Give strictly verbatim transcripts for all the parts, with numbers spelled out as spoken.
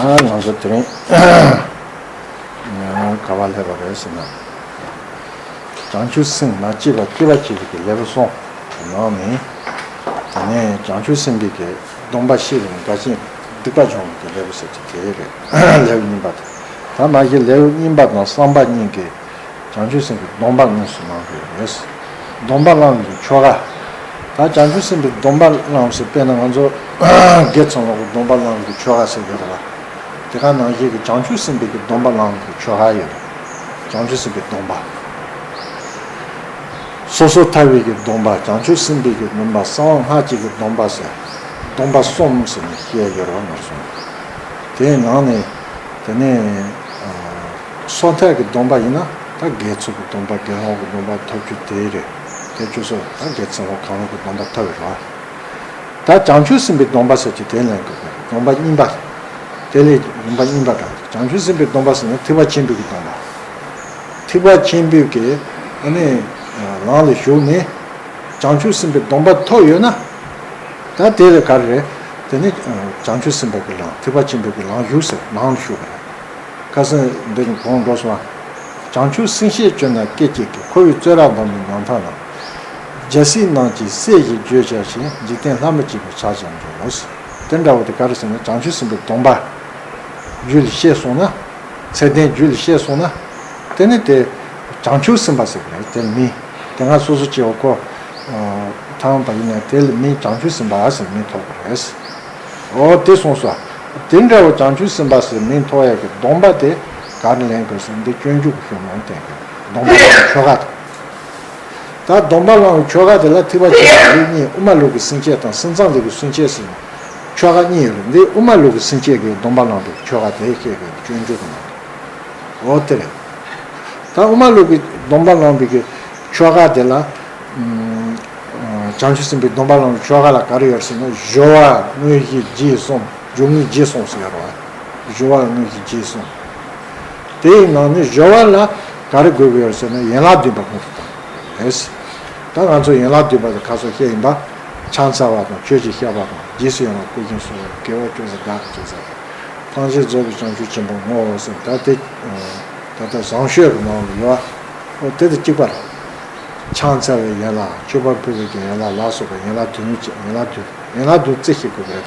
ང་ཚོ་དེ་རིང་ག་པར་སླེབས་པ་རེད་ཟེར་ན། བྱང་ཆུབ་སེམས་མ་སྐྱེས་པ་སྐྱེ་བ་སྐྱེད་པའི་གི་ལེའུ་གསུམ་གྱི་ནང་ནས། དེ་ནས་བྱང་ཆུབ་སེམས་དཔའི་གི་སྡོམ་པ་བཤད་པའི་འགལ་རྐྱེན་སྡིག་པ་སྦྱོང་བའི་གི་ལེའུ་ཟེར་གྱི་དེ་རེད། ལེའུ་གཉིས་པ་དེ། ད་མ་གཞི་ལེའུ་གཉིས་པ་དང་གསུམ་པ་གཉིས་ཀྱི་བྱང་ཆུབ་སེམས་དཔའི་སྡོམ་པ་དངོས་སུ་གནང་གི་ཡོད། སྡོམ་པ་བླང་བའི་ཆོ་ག། ད་བྱང་ཆུབ་སེམས་དཔའི་སྡོམ་པ་བླངས་ཟེར། དཔེར་ན་ང་ཚོ་དགེ་ཚང་ལོག་གི་སྡོམ་པ་བླང་བའི་ཆོ་ག་ཟེར་ཡོད་རེད་བ། དེ་ག་ནང་བཞིན་གྱི་བྱང་ཆུབ་སེམས་དཔའི་གི་སྡོམ་པ་བླང་བའི་ཆོ་ག་ཡོད་རེད། བྱང་ཆུབ་སེམས་དཔའི་སྡོམ་པ། སོ་སོར་ཐར་བའི་གི་སྡོམ་པ། བྱང་ཆུབ་སེམས་དཔའི་གི་སྡོམ་པ། གསང་བ་སྔགས་ཀྱི་གི་སྡོམ་པ་ཟེར། སྡོམ་པ་གསུམ་ཟེར་ནས་བཤད་ཡོད་རེད་བ། ང་ཚོ་དེའི་ནང་ནས་དེ་ནས་སོ་ཐར་གྱི་སྡོམ་པ་ཡིན་ན། ད་དགེ་ཚུལ་གྱི་སྡོམ་པ། དགེ་སློང་གི་སྡོམ་པ་ཐོབ་རྒྱུ་དེ་རེད། དེ་ཆོས་སོ། ད་དགེ་ཚུལ་སློང་གང་རུང་གི་སྡོམ་པ་ཐོབ་པའི་རེད་བ། ད་བྱང་ཆུབ་སེམས་དཔའི་སྡོམ་པ་ཟེར་གྱི་དེ་ལེན་དགོས་པ་རེད། སྡོམ་པ་གཉིས་པ། དེ་ལས་སྡོམ་པ་གཉིས་པ་དང་། བྱང་ཆུབ་སེམས་དཔའི་སྡོམ་པ་ཟེར་ན་ཐེག་པ་ཆེན་པོའི་གི་སྡོམ་པ། ཐེག་པ་ཆེན་པོའི་གི་ཨ་ནི་ལམ་ལ་ཞུགས་ནས་བྱང་ཆུབ་སེམས་དཔའི་སྡོམ་པ་ཐོབ་ཡོད་ན། ད་དེ་ལས་ག་རེ་རེད། དེ་ནི་བྱང་ཆུབ་སེམས་དཔའི་གི་ལམ། ཐེག་པ་ཆེན་པོའི་གི་ལམ་ཞུགས་ཟེར། ལམ་ལ་ཞུགས་པ་རེད། ཁ་སང་འདི་གོང་འགྲོ་སོང་བ། བྱང་ཆུབ་སེམས་བསྐྱེད་བཅོས་ན་སྐད་ཅིག་གིས། འཁོར་བའི་བཙོན་རར་འདམ་པའི་ཉམ་ཐག་རྣམས། རྒྱལ་སྲིད་རྣམས་ཀྱི་སྲས་ཀྱིས་བརྗོད་བྱ་ཞིང་། འཇིག་རྟེན་ལྷ་མི་གཅིག་པུ་ཆགས་ཀྱང་འགྲོ། དེ་འདྲ་བོ་དེ་ག་རེ་ཟེར་ན། བྱང་ཆུབ་སེམས་དཔའི་སྡོམ་པ་རྒྱུད་ལ་སྐྱེས་སོང་ན། ཚད་ལྡན་རྒྱུད་ལ་སྐྱེས་སོང་ན། དེ་ནི་དེ་བྱང་ཆུབ་སེམས་དཔའ་ཟེར་གི་རེད། དེ་ལ་མིང་། དེ་སྔ་སོ་སོ་སྐྱེ་བོ་ཁོ་ཐང་པ་ཡིན་ན། དེ་ལ་མིང་བྱང་ཆུབ་སེམས་དཔའ་ཟེར་མིང་ཐོགས་པ་རེད། འོ་དེ་གསུངས་སོ། དེ་འདྲ་བོ་བྱང་ཆུབ་སེམས་དཔའ་ཟེར་མིང་ཐོགས་ཡ་གི་སྡོམ་པ་དེ་ག་རེ་ལེན་དགོས་ཟེར་ན། འདི་སྤྱོད་འཇུག་གི་ཤོག་ནང་བསྟན་གི། སྡོམ་པ་དང་ཆོ་ག་དང་། ད་སྡོམ་པ་བླང་བའི་ཆོ་ག་དེ་ལ་ཐེག་པ་ཆེན་པོའི་ལུགས་གཉིས། དབུ་མ་ལུགས་ཀྱི་སེམས་བསྐྱེད་དང་སེམས་ཙམ་ལུགས་ཀྱི་སེམས་བསྐྱེད་ཟེར་ནས་ཆོ་ག་གཉིས་ཡོད་རེད། འདི་དབུ་མ་ལུགས་ཀྱི་སེམས་བསྐྱེད་ཀྱི་སྡོམ་པ་བླང་བའི་ཆོ་ག་དེ་བཤད་པའི་སྤྱོད་འཇུག་གི་ནང་དུ། འོ་དེ་རེད། ད་དབུ་མ་ལུགས་ཀྱི་སྡོམ་པ་བླང་བའི་གི་ཆོ་ག་དེ་ལ། ཨམ། བྱང་ཆུབ་སེམས་དཔའི་སྡོམ་པ་བླང་བའི་ཆོ་ག་ལ་ག་རེ་ཡོད་ཟེར་ན། སྦྱོར་བ་དངོས་གཞི་རྗེས་གསུམ། སྦྱོར་དངོས་རྗེས་གསུམ་ཟེར་ཡོད་རེད་བ། སྦྱོར་བ་དངོས་གཞི་རྗེས་གསུམ། དེའི་ནང་ནས་སྦྱོར་བ་ལ་ག་རེ་དགོས་ཀྱི་ཡོད་ཟེར་ན། ཡན་ལག་བདུན་པ་སྔོན་དུ་བཏང་རེད། ད་ང་ཚོ་ཡན་ལག་བདུན་པ་དེ་ཁ་སང་བཤད་ཡིན་པ། ཕྱག་འཚལ་བ་དང་། ཆོས་ཀྱི་བཤགས་པ་དང་། རྗེས་སུ་ཡི་རང་བ། དཔེ་ཆུང་གསོལ་བ། དགེ་བ་ཅུང་ཟད་བདག་གིས་ཅུང་ཟད། ཐམས་ཅད་རྫོགས་པའི་བྱང་ཆུབ་ཆེན་པོར་བསྔོ་ཟེར། ད་དེ་ད་ལྟ་བཟང་སྤྱོད་ཀྱི་ནང་ལ་ཡོད། འོ་དེ་དང་གཅིག་པ་རེད། ཕྱག་འཚལ་བའི་ཡན་ལག། མཆོད་པ་ཕུལ་བའི་གི་ཡན་ལག་ལ་སོགས་པ་ཡན་ལག་བདུན་ནི་བྱས། ཡན་ལག་བདུན། ཡན་ལག་བདུན་རྩིས་བྱེད་དགོས་པ་རེད་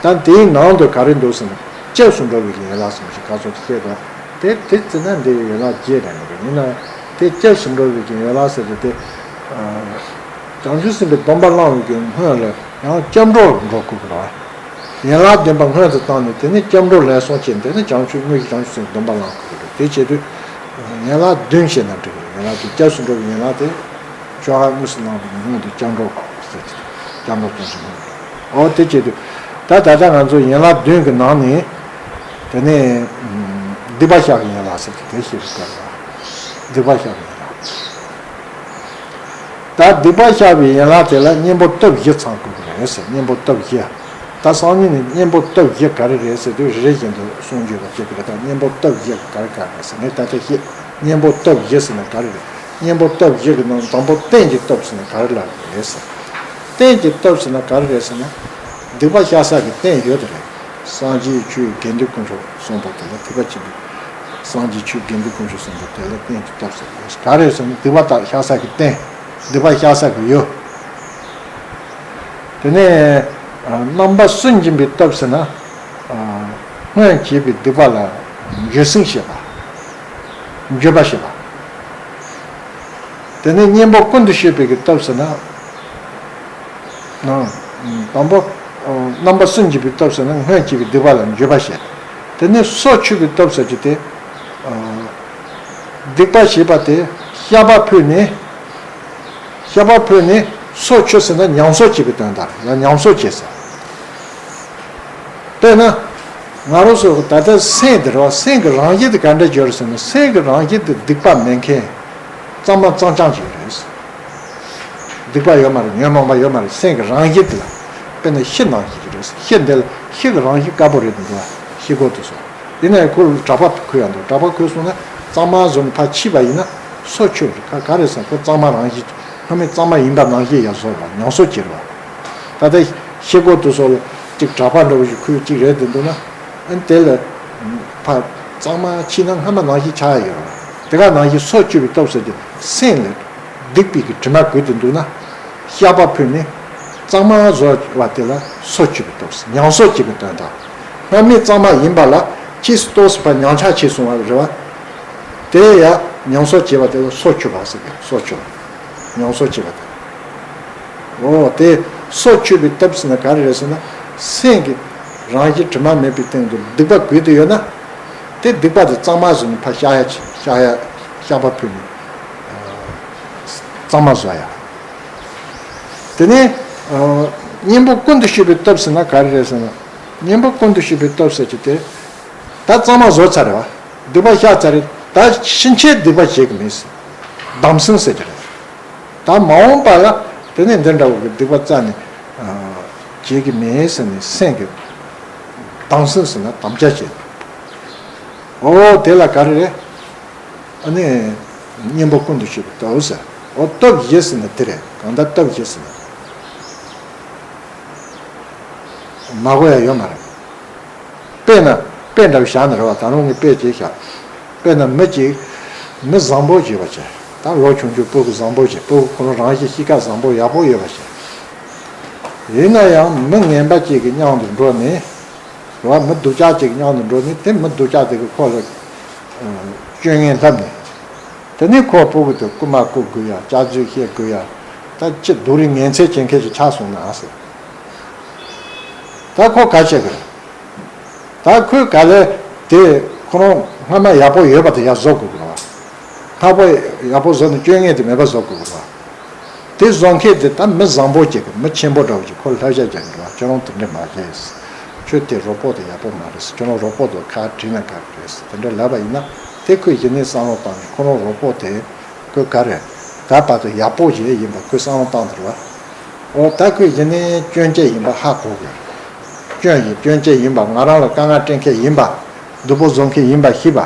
ད། ད་དེའི་ནང་དུ་ག་རེ་འདུག་ཟེར་ན། སྐྱབས་སུ་འགྲོ་བའི་གི་ཡན་ལག་ཟེར་ཞིག་ཁ་སང་བཤད་དོ། དེ་དེ་བརྩིས་ན་འདི་ཡན་ལག་བརྒྱད་རེད་འདུག་ཡིན་ན་དེ་སྐྱབས་སུ་འགྲོ་བའི་གི་ཡན་ལག་ཟེར་དེ་དེ། བྱང་ཆུབ་སེམས་དཔའི་སྡོམ་པ་བླང་བའི་གི་སྔོན་ལ་ཡང་སྐྱབས་འགྲོ་འགྲོ་དགོས་པ་རེད། ཡན་ལག་བདུན་པ་སྔོན་དུ་བཏང་ནས་དེ་ནས་སྐྱབས་འགྲོ་ལན་གསུམ་བྱས། དེ་ནས་བྱང་ཆུབ་དངོས་ཀྱི་བྱང་ཆུབ་སེམས་སྡོམ་པ་བླང་དགོས་རེད། དེ་བྱེད་དུས་ཡན་ལག་བདུན་བྱས་ན་འགྲིག་གི་རེད། ཡན་ལག་བདུན། སྐྱབས་སུ་འགྲོ་བའི་ཡན་ལག་དེ། ཆོ་ག་དངོས་སུ་བླངས་པའི་སྔོན་དུ་སྐྱབས་འགྲོ་ཟེར་གྱི། སྐྱབས་འགྲོ་གཏོང་ཕྱིར་སྔོན་དུ། འོ་དེ་བྱེད་དུས། ད་ད་ལྟ་ང་ཚོ་ཡན་ལག་བདུན་གྱི་ནང་ནས་དེ་ནས་སྡིག་པ་བཤགས་པའི་ཡན་ལག་ཟེར་གྱི་དེ་ཤེས་དགོས་རེད། སྡིག་པ་བཤགས་པའི་ཡན་ལག་ད་སྡིག་པ་བཤགས་པའི་ཡན་ལག་དེ་ལ་གཉེན་པོ་སྟོབས་བཞི་ཚང་དགོས་ཀྱི་རེད་ཟེར། གཉེན་པོ་སྟོབས་བཞི། ད་སང་ཉིན་ནས་གཉེན་པོ་སྟོབས་བཞི་ག་རེ་རེད་ཟེར་དུས་རེ་རེ་བཞིན་དུ་གསུང་རྒྱུ་ལ་བྱེད་ཀྱི་རེད། ད་གཉེན་པོ་སྟོབས་བཞི་ག་རེ་ག་རེ་རེད་ཟེར་ནས་ད་ལྟ་ཤེས། གཉེན་པོ་སྟོབས་བཞི་ཟེར་ན་ག་རེ་རེད། གཉེན་པོ་སྟོབས་བཞི་གི་ནང་དང་པོ་རྟེན་གྱི་སྟོབས་ཟེར་ན་ག་རེ་ལབ་ཀྱི་རེད་ཟེར། རྟེན་གྱི་སྟོབས་ཟེར་ན་ག་རེ་རེད་ཟེར་ན། སྡིག་པ་བཤགས་ས་གི་རྟེན་ཡོད་དེ་རེད། སངས་རྒྱས་ཆོས་དགེ་འདུན་དཀོན་མཆོག་གསུམ་པོ་དེ་ལ་ཐེག་པ་ཆེན་པོའི། སངས་རྒྱས་ཆོས་དགེ་འདུན་དཀོན་མཆོག་གསུམ་པོ་དེ་ལ་རྟེན་གྱི་སྟོབས་ཟེར་གི་རེད། ག་རེ་ཟེར་ན་སྡིག་པ་དག་བཤགས་ས་གི་རྟེན། སྡིག་པ་བཤགས་ས་གི་ཡུལ། དེ་ནས་རྣམ་པ་སུན་འབྱིན་པའི་སྟོབས་ཟེར་ན། སྔོན་བྱས་པའི་སྡིག་པ་ལ་འགྱོད་སེམས་བྱེད་པ། འགྱོད་པ་བྱེད་པ། དེ་ནས་གཉེན་པོ་ཀུན་ཏུ་སྤྱོད་པའི་གི་སྟོབས་ཟེར་ན། དང་པོ། རྣམ་པ་སུན་འབྱིན་པའི་སྟོབས་ཟེར་ན་སྔོན་བྱས་པའི་སྡིག་པ་ལ་འགྱོད་པ་བྱེད། དེ་ནས་སྲོག་གཅོད་པའི་སྟོབས་ཟེར་གྱི་དེ། སྡིག་པ་བྱས་པ་དེ་བཤགས་པ་ཕུལ་ནས། བཤགས་པ་ཕུལ་ནས་སྲོག་གཅོད་ཟེར་ན་ཉམས་གསོ་བྱེད་པའི་དོན་དག་ལ་ཉམས་གསོ་བྱེད་ཟེར། དཔེར་ན། ང་རང་ཚོ་ད་ལྟ་སེམས་དེ་རེད་བ། སེམས་ཀྱི་རང་བཞིན་དེ་ག་འདྲ་ཡོད་རེད་ཟེར་ན། སེམས་ཀྱི་རང་བཞིན་དེ་སྡིག་པ་མེད་མཁན། གཙང་མ་གཙང་རྐྱང་ཅིག་རེད། སྡིག་པ་ཡོད་མ་རེད། ཉོན་མོངས་པ་ཡོད་མ་རེད། སེམས་ཀྱི་རང་བཞིན་དེ་ལ། དཔེར་ན་ཤི་ནང་བཞིན་ཅིག་རེད། ཤི་འདི་ལ་ཤི་གི་རང་བཞིན་དཀར་པོ་རེད་འདུག་བ། ཤི་གོ་དུ་སོང་། ཡིན་ན་ཡང་ཁོ་ལ་གྲྭ་པ་ཁུར་ཡ་འདུག་གྲྭ་པ་ཁུར་སོང་ན་གཙང་མ་བཟོས་ནས་ཕར་ཕྱིས་པ་ཡིན་ན་སྲོག་གཅོད་རེད། ག་ག་རེ་ཟེར་ན་ཁོ་གཙང་མ་རང་བཞིན། སྔ་མའི་གཙང་མ་ཡིན་པ་ནང་བཞིན་ཡར་བཟོ་བ་ཉམས་གསོ་བྱེད་རེད་བ། ད་ལྟ་ཤི་གོ་དུ་སོང་ལ་ཅིག་གྲྭ་པ་འདྲ་བོ་ཞིག་ཁུར་ཅིག་རེད་དེ་འདུག་ན། ཨ་ནི་དེ་ལ་ཕར་གཙང་མ་ཕྱིས་ན་སྔ་མ་ནང་བཞིན་ཆགས་ཡ་ཡོད་རེད། དེ་ག་ནང་བཞིན་སོ་བཅུ་པའི་སྟོབས་ཟེར་གྱི་སེམས་ལ་སྡིག་པའི་གི་དྲི་མ་གོས་ཏེ་འདུག་ན། བཤགས་པ་ཕུལ་ནས་གཙང་མ་བཟོ་བ་དེ་ལ་སོ་བཅུ་པའི་སྟོབས་ཟེར། ཉམས་གསོ་བྱེད་པའི་དོན་དག་སྔ་མའི་གཙང་མ་ཡིན་པ་ལ་ཕྱིས་སུ་ཏོག་ཙམ་ཕར་ཉམས་ཆག་ཕྱིས་སོང་བ་རེད་བ། དེ་ཡང་ཉམས་གསོ་བྱེད་པ་དེ་ལ་སོ་བཅུ་པ་ཟེར་གི། སོ་བཅུ་པ། ཉམས་གསོ་བྱེད་པ་དེ། འོ་དེ་སོ་བཅུ་པའི་སྟོབས་ཟེར་ན་ག་རེ་རེད་ཟེར་ན། སེམས་ཀྱི་རང་བཞིན་དྲི་མ་མེད་པའི་སྟེང་དུ་སྡིག་པ་གོས་ཏེ་ཡོད་ན། དེ་སྡིག་པ་དེ་གཙང་མ་བཟོས་ནས་ཕར་བཤགས་ཡ་བྱེད། བཤགས་ཡ། བཤགས་པ་ཕུལ་ནས་གཙང་མ་བཟོ་ཡ། དེ་ནས་གཉེན་པོ་ཀུན་ཏུ་སྤྱོད་པའི་སྟོབས་ཟེར་ན་ག་རེ་རེད་ཟེར་ན། གཉེན་པོ་ཀུན་ཏུ་སྤྱོད་པའི་སྟོབས་ཟེར་གྱི་དེ། ད་གཙང་མ་བཟོས་ཚར་རེད་བ། སྡིག་པ་བཤགས་ཚར་རེད། ད་ཕྱིན་ཆད་སྡིག་པ་བྱེད་ཀྱི་མེད་ཟེར། དམ་སེམས་ཟེར་གྱི་རེད། ད་མ་འོངས་པ་ལ་དེ་ནས་འདི་འདྲ་བོ་གི་སྡིག་པ་རྩ་ནས་བྱེད་ཀྱི་མེད་ཟེར་ནས་སེམས་ཀྱི་དམ་སེམས་ཟེར་ན་དམ་བཅའ་བྱེད། འོ་དེ་ལ་ག་རེ་རེད། ཨ་ནི་གཉེན་པོ་ཀུན་ཏུ་སྤྱོད་པའི་སྟོབས་ཟེར། འོ་སྟོབས་བཞི་ཟེར་ན་དེ་རེད། གང་ལྟར་སྟོབས་བཞི་ཟེར་ན་མ་གོ་ཡ་ཡོད་མ་རེད། དཔེར་ན་དཔེ་འདྲ་བོ་བཞག་ན་རེད་བ། ད་རུང་ངས་དཔེ་ཅིག་བཞག་དཔེར་ན་མི་གཅིག་མི་བཟང་པོ་ཅིག་ཡོད་པ་བྱས། ད་ལོ་ཆུང་ཆུང་སྤུ་གུ་བཟང་པོ་ཅིག་སྤུ་གུ་ཁོ་རང་རང་བཞིན་གཤིས་ཀ་བཟང་པོ་ཡག་པོ་ཡོད་པ་བྱས། ཡིན་ན་ཡང་མི་ངན་པ་ཅིག་གི་མཉམ་དུ་འགྲོ་ནས། རེད་བ། མི་སྡུག་ཅག་ཅིག་གི་མཉམ་དུ་འགྲོ་ནས་དེ་མི་སྡུག་ཅག་དེ་གིས་ཁོ་ལ་སྐྱོན་ངན་བསླབས་ནས། དེ་ནས་ཁོ་སྤུ་གུ་དེ་རྐུ་མ་རྐུ་དགོས་ཡ། སྐྱག་རྫུན་བཤད་དགོས་ཡ། ད་ཅི་སྡུག་རུས་ངན་ཚད་ཅན་ཁྱད་ཅིག་ཆགས་སོང་ན་ཟེར། ད་ཁོ་ག་བྱེད་དགོས་རེད། ད་ཁོས་ག་ལེ་དེ་ཁོ་རང་སྔ་མ་ཡག་པོ་ཡོད་པ་དེ་ཡར་བཟོ་དགོས་ཀྱི་རེད་བ། ཁ་པོ་ཡག་པོ་བཟོ་ནས་སྐྱོན་ངན་དེ་མེད་པ་བཟོ་དགོས་ཀྱི་རེད་བ། དེ་བཟོ་མཁན་དེ་ད་མི་བཟང་པོ་ཅིག་གི་མི་ཆེན་པོ་འདྲ་བོ་ཅིག་ཁོ་བསླབ་བྱ་རྒྱག་གི་རེད་བ། ཁྱོད་རང་དེ་འདྲ་མ་བྱེད། ཁྱོད་དེ་རོགས་པོ་དེ་ཡག་པོ་མ་རེད། ཁྱོད་རང་རོགས་པོ་དེ་ཁ་བྲིས་ན་དགའ་གི་རེད། དེ་འདྲ་ལབ་པ་ཡིན་ན་དེ་ཁོས་གཞི་ནས་བསམ་བློ་བཏང་ནས་ཁོ་རང་རོགས་པོ་དེ། ཁོས་ག་རེ། ད་བར་དུ་ཡག་པོ་ཞིག་ཡིན་པ་ཁོས་བསམ་བློ་བཏང་འདུག་བ། འོ་ད་ཁོས་གཞི་ནས་སྐྱོན་ཅན་ཡིན་པ་ཧ་གོ་དགོས། སྐྱོན་ཡིན། སྐྱོན་ཅན་ཡིན་པ། ང་རང་ལ་དཀའ་ངལ་སྤྲད་མཁན་ཡིན་པ། སྡུག་པོ་བཟོ་མཁན་ཡིན་པ་ཤེས་པ།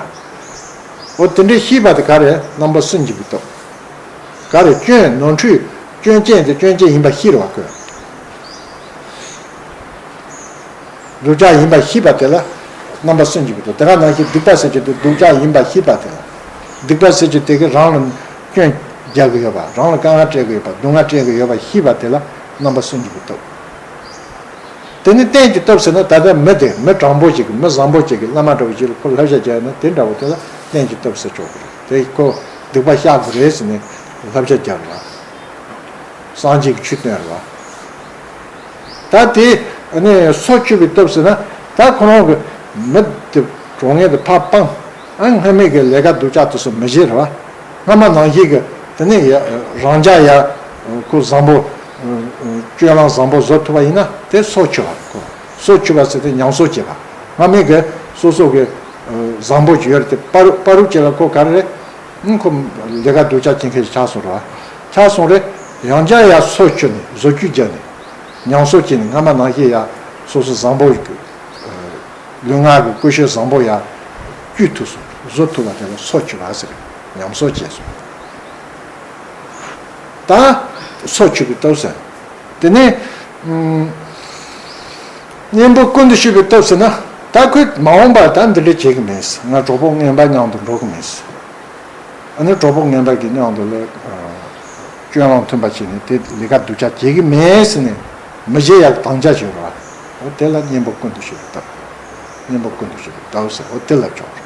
འོ་དེ་འདྲའི་ཤེས་པ་དེ་ག་རེ། རྣམ་པ་སུན་འབྱིན་པའི་སྟོབས། ག་རེ། སྐྱོན་ནོར་འཁྲུལ། སྐྱོན་ཅན་དེ་སྐྱོན་ཅན་ཡིན་པ་ཤེས་རེད་བ་ཁོས། སྡུག་ཅག་ཡིན་པ་ཤེས་པ་དེ་ལ་རྣམ་པ་སུན་འབྱིན་པའི་སྟོབས། དེ་ག་ནང་བཞིན་སྡིག་པ་ཟེར་གྱི་དེ་སྡུག་ཅག་ཡིན་པ་ཤེས་པ་དེ་ལ། སྡིག་པ་ཟེར་གྱི་དེ་གིས་རང་ལ་སྐྱོན་རྒྱག་གི་ཡོད་པ། རང་ལ་དཀའ་ངལ་སྤྲད་གི་ཡོད་པ། སྡུག་བསྔལ་སྤྲད་གི་ཡོད་པ་ཤེས་པ་དེ་ལ་རྣམ་པ་སུན་འབྱིན་པའི་སྟོབས། དེ་ནི་རྟེན་གྱི་སྟོབས་ཟེར་ན་ད་ལྟ་མི་དེ་མི་དྲང་པོ་ཞིག་གི་མི་བཟང་པོ་ཞིག་གི་བླ་མ་འདྲ་བོ་ཞིག་ལ་ཁོ་བསླབ་བྱ་རྒྱག་ན་དེ་འདྲ་བོ་དེ་ལ་རྟེན་གྱི་སྟོབས་ཟེར་ཆོག་གི་རེད། དེ་ཁོ་སྡིག་པ་བཤགས་དགོས་རེད་ཟེར་ནས་བསླབ་བྱ་རྒྱག་རེད་བ། སངས་རྒྱས་ཀྱི་ཆོས་སྟོན་རེད་བ། ད་དེ་ནི་སོ་བཅུ་པའི་སྟོབས་ཟེར་ན། ད་ཁོ་རང་གི་མི་དེ་གྲོངས་ངེས་དེ་ཕར་སྤངས། ཨ་སྔ་མའི་གི་ལས་ཀ་སྡུག་ཅག་དེ་ཚོ་མི་བྱེད་རེད་བ། སྔ་མ་ནང་བཞིན་གི་དེ་ནས་ཡ་རང་འཇགས་ཡ་ཁོ་བཟང་པོ། སྤྱོད་ལམ་བཟང་པོ་བཟོ་ཐུབ་པ་ཡིན་ན་དེ་སོ་བཅུ་པ་རེད་ཁོ། སོ་བཅུ་པ་ཟེར་དེ་ཉམས་གསོ་བྱེད་པ། སྔ་མའི་གི་སོ་སོ་གི་བཟང་པོ་ཅིག་ཡོད་རེད་དེ་པ་རུ་པ་རུ་བྱེད་ལ་ཁོ་ག་རེ་རེད། ཨང་ཁོ་ལས་ཀ་སྡུག་ཅག་བྱེད་མཁན་ཞིག་ཆགས་སོང་རེད་བ། ཆགས་སོང་རེད། ཡང་བསྐྱར་ཡ་སོ་བཅུ་ནས་བཟོ་བཅོས་བརྒྱབ་ནས་ཉམས་གསོ་བྱས་ནས་སྔ་མ་ནང་བཞིན་ཡ་སོ་སོ་བཟང་པོ་ཞིག་ལུས་ངག་གི་ཀུ་ཤུ་བཟང་པོ་ཡ་བཅུ་ཐུབ་སོང་། བཟོ་ཐུབ་པ་དེ་ལ་སོ་བཅུ་པ་ཟེར། ཉམས་གསོ་བྱས་སོང་། ད་སོ་བཅུ་པའི་སྟོབས་ཟེར། དེ་ནས་གཉེན་པོ་ཀུན་ཏུ་སྤྱོད་པའི་སྟོབས་ཟེར་ན། ད་ཁོས་མ་འོངས་པར་ད་འདི་འདྲ་བྱེད་ཀྱི་མེད། ང་གྲོགས་པོ་ངན་པ་མཉམ་དུ་འགྲོ་གི་མེད། ཨ་ནི་གྲོགས་པོ་ངན་པ་གི་མཉམ་དུ་ལ་སྤྱོད་ལམ་མཐུན་པ་བྱས་ནས་དེ་ལས་ཀ་སྡུག་ཅག་བྱེད་ཀྱི་མེད་ཟེར་ནས་མི་བྱེད་ཡག་དམ་བཅའ་བྱེད་རོགས། འོ་དེ་ལ་གཉེན་པོ་ཀུན་ཏུ་སྤྱོད་པའི་སྟོབས། གཉེན་པོ་ཀུན་ཏུ་སྤྱོད་པའི་སྟོབས་ཟེར། འོ་དེ་ལ་ཆོག་རེད།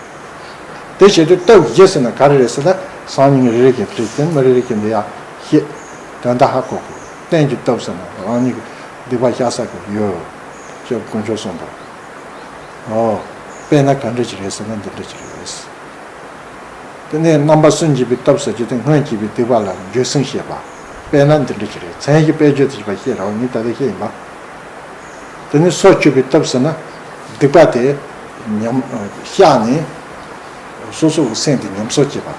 དེ་བྱེད་དུས་སྟོབས་བཞི་ཟེར་ན་ག་རེ་རེད་ཟེར་ན། སང་ཉིན་རེ་རེ་བཞིན་དྲིས་ཏེ་མི་རེ་རེ་བཞིན་དུ་ཡང་ཤེས། དོན་དག་ཧ་གོ་དགོས། རྟེན་གྱི་སྟོབས་ཟེར་ན་རང་ཉིད་ཀྱི་སྡིག་པ་བཤགས་ས་གི་ཡོད། ཅེས་དཀོན་མཆོག་གསུངས་པ། ཨོ། དཔེར་ན་ག་འདྲ་ཅིག་རེད་ཟེར་ན་འདི་འདྲ་ཅིག་རེད། དེ་ནས་རྣམ་པ་སུན་འབྱིན་པའི་སྟོབས་ཟེར་གྱི་དེ་སྔོན་བྱས་པའི་སྡིག་པ་ལ་འགྱོད་སེམས་བསྐྱེད་པ། དཔེར་ན་འདི་འདྲ་ཅིག་རེད། མཚན་གཞི་དཔེ་བརྗོད་དུ་བྱས་པ་བཤད་རོགས། ངས་ད་ལྟ་བཤད་ཡིན་པ། དེ་ནས་སོ་བཅུ་པའི་སྟོབས་ཟེར་ན། སྡིག་པ་དེ་ཉམས་བཤགས་ནས་སོ་སོ་གི་སེམས་དེ་ཉམས་གསོ་བྱེད་པ།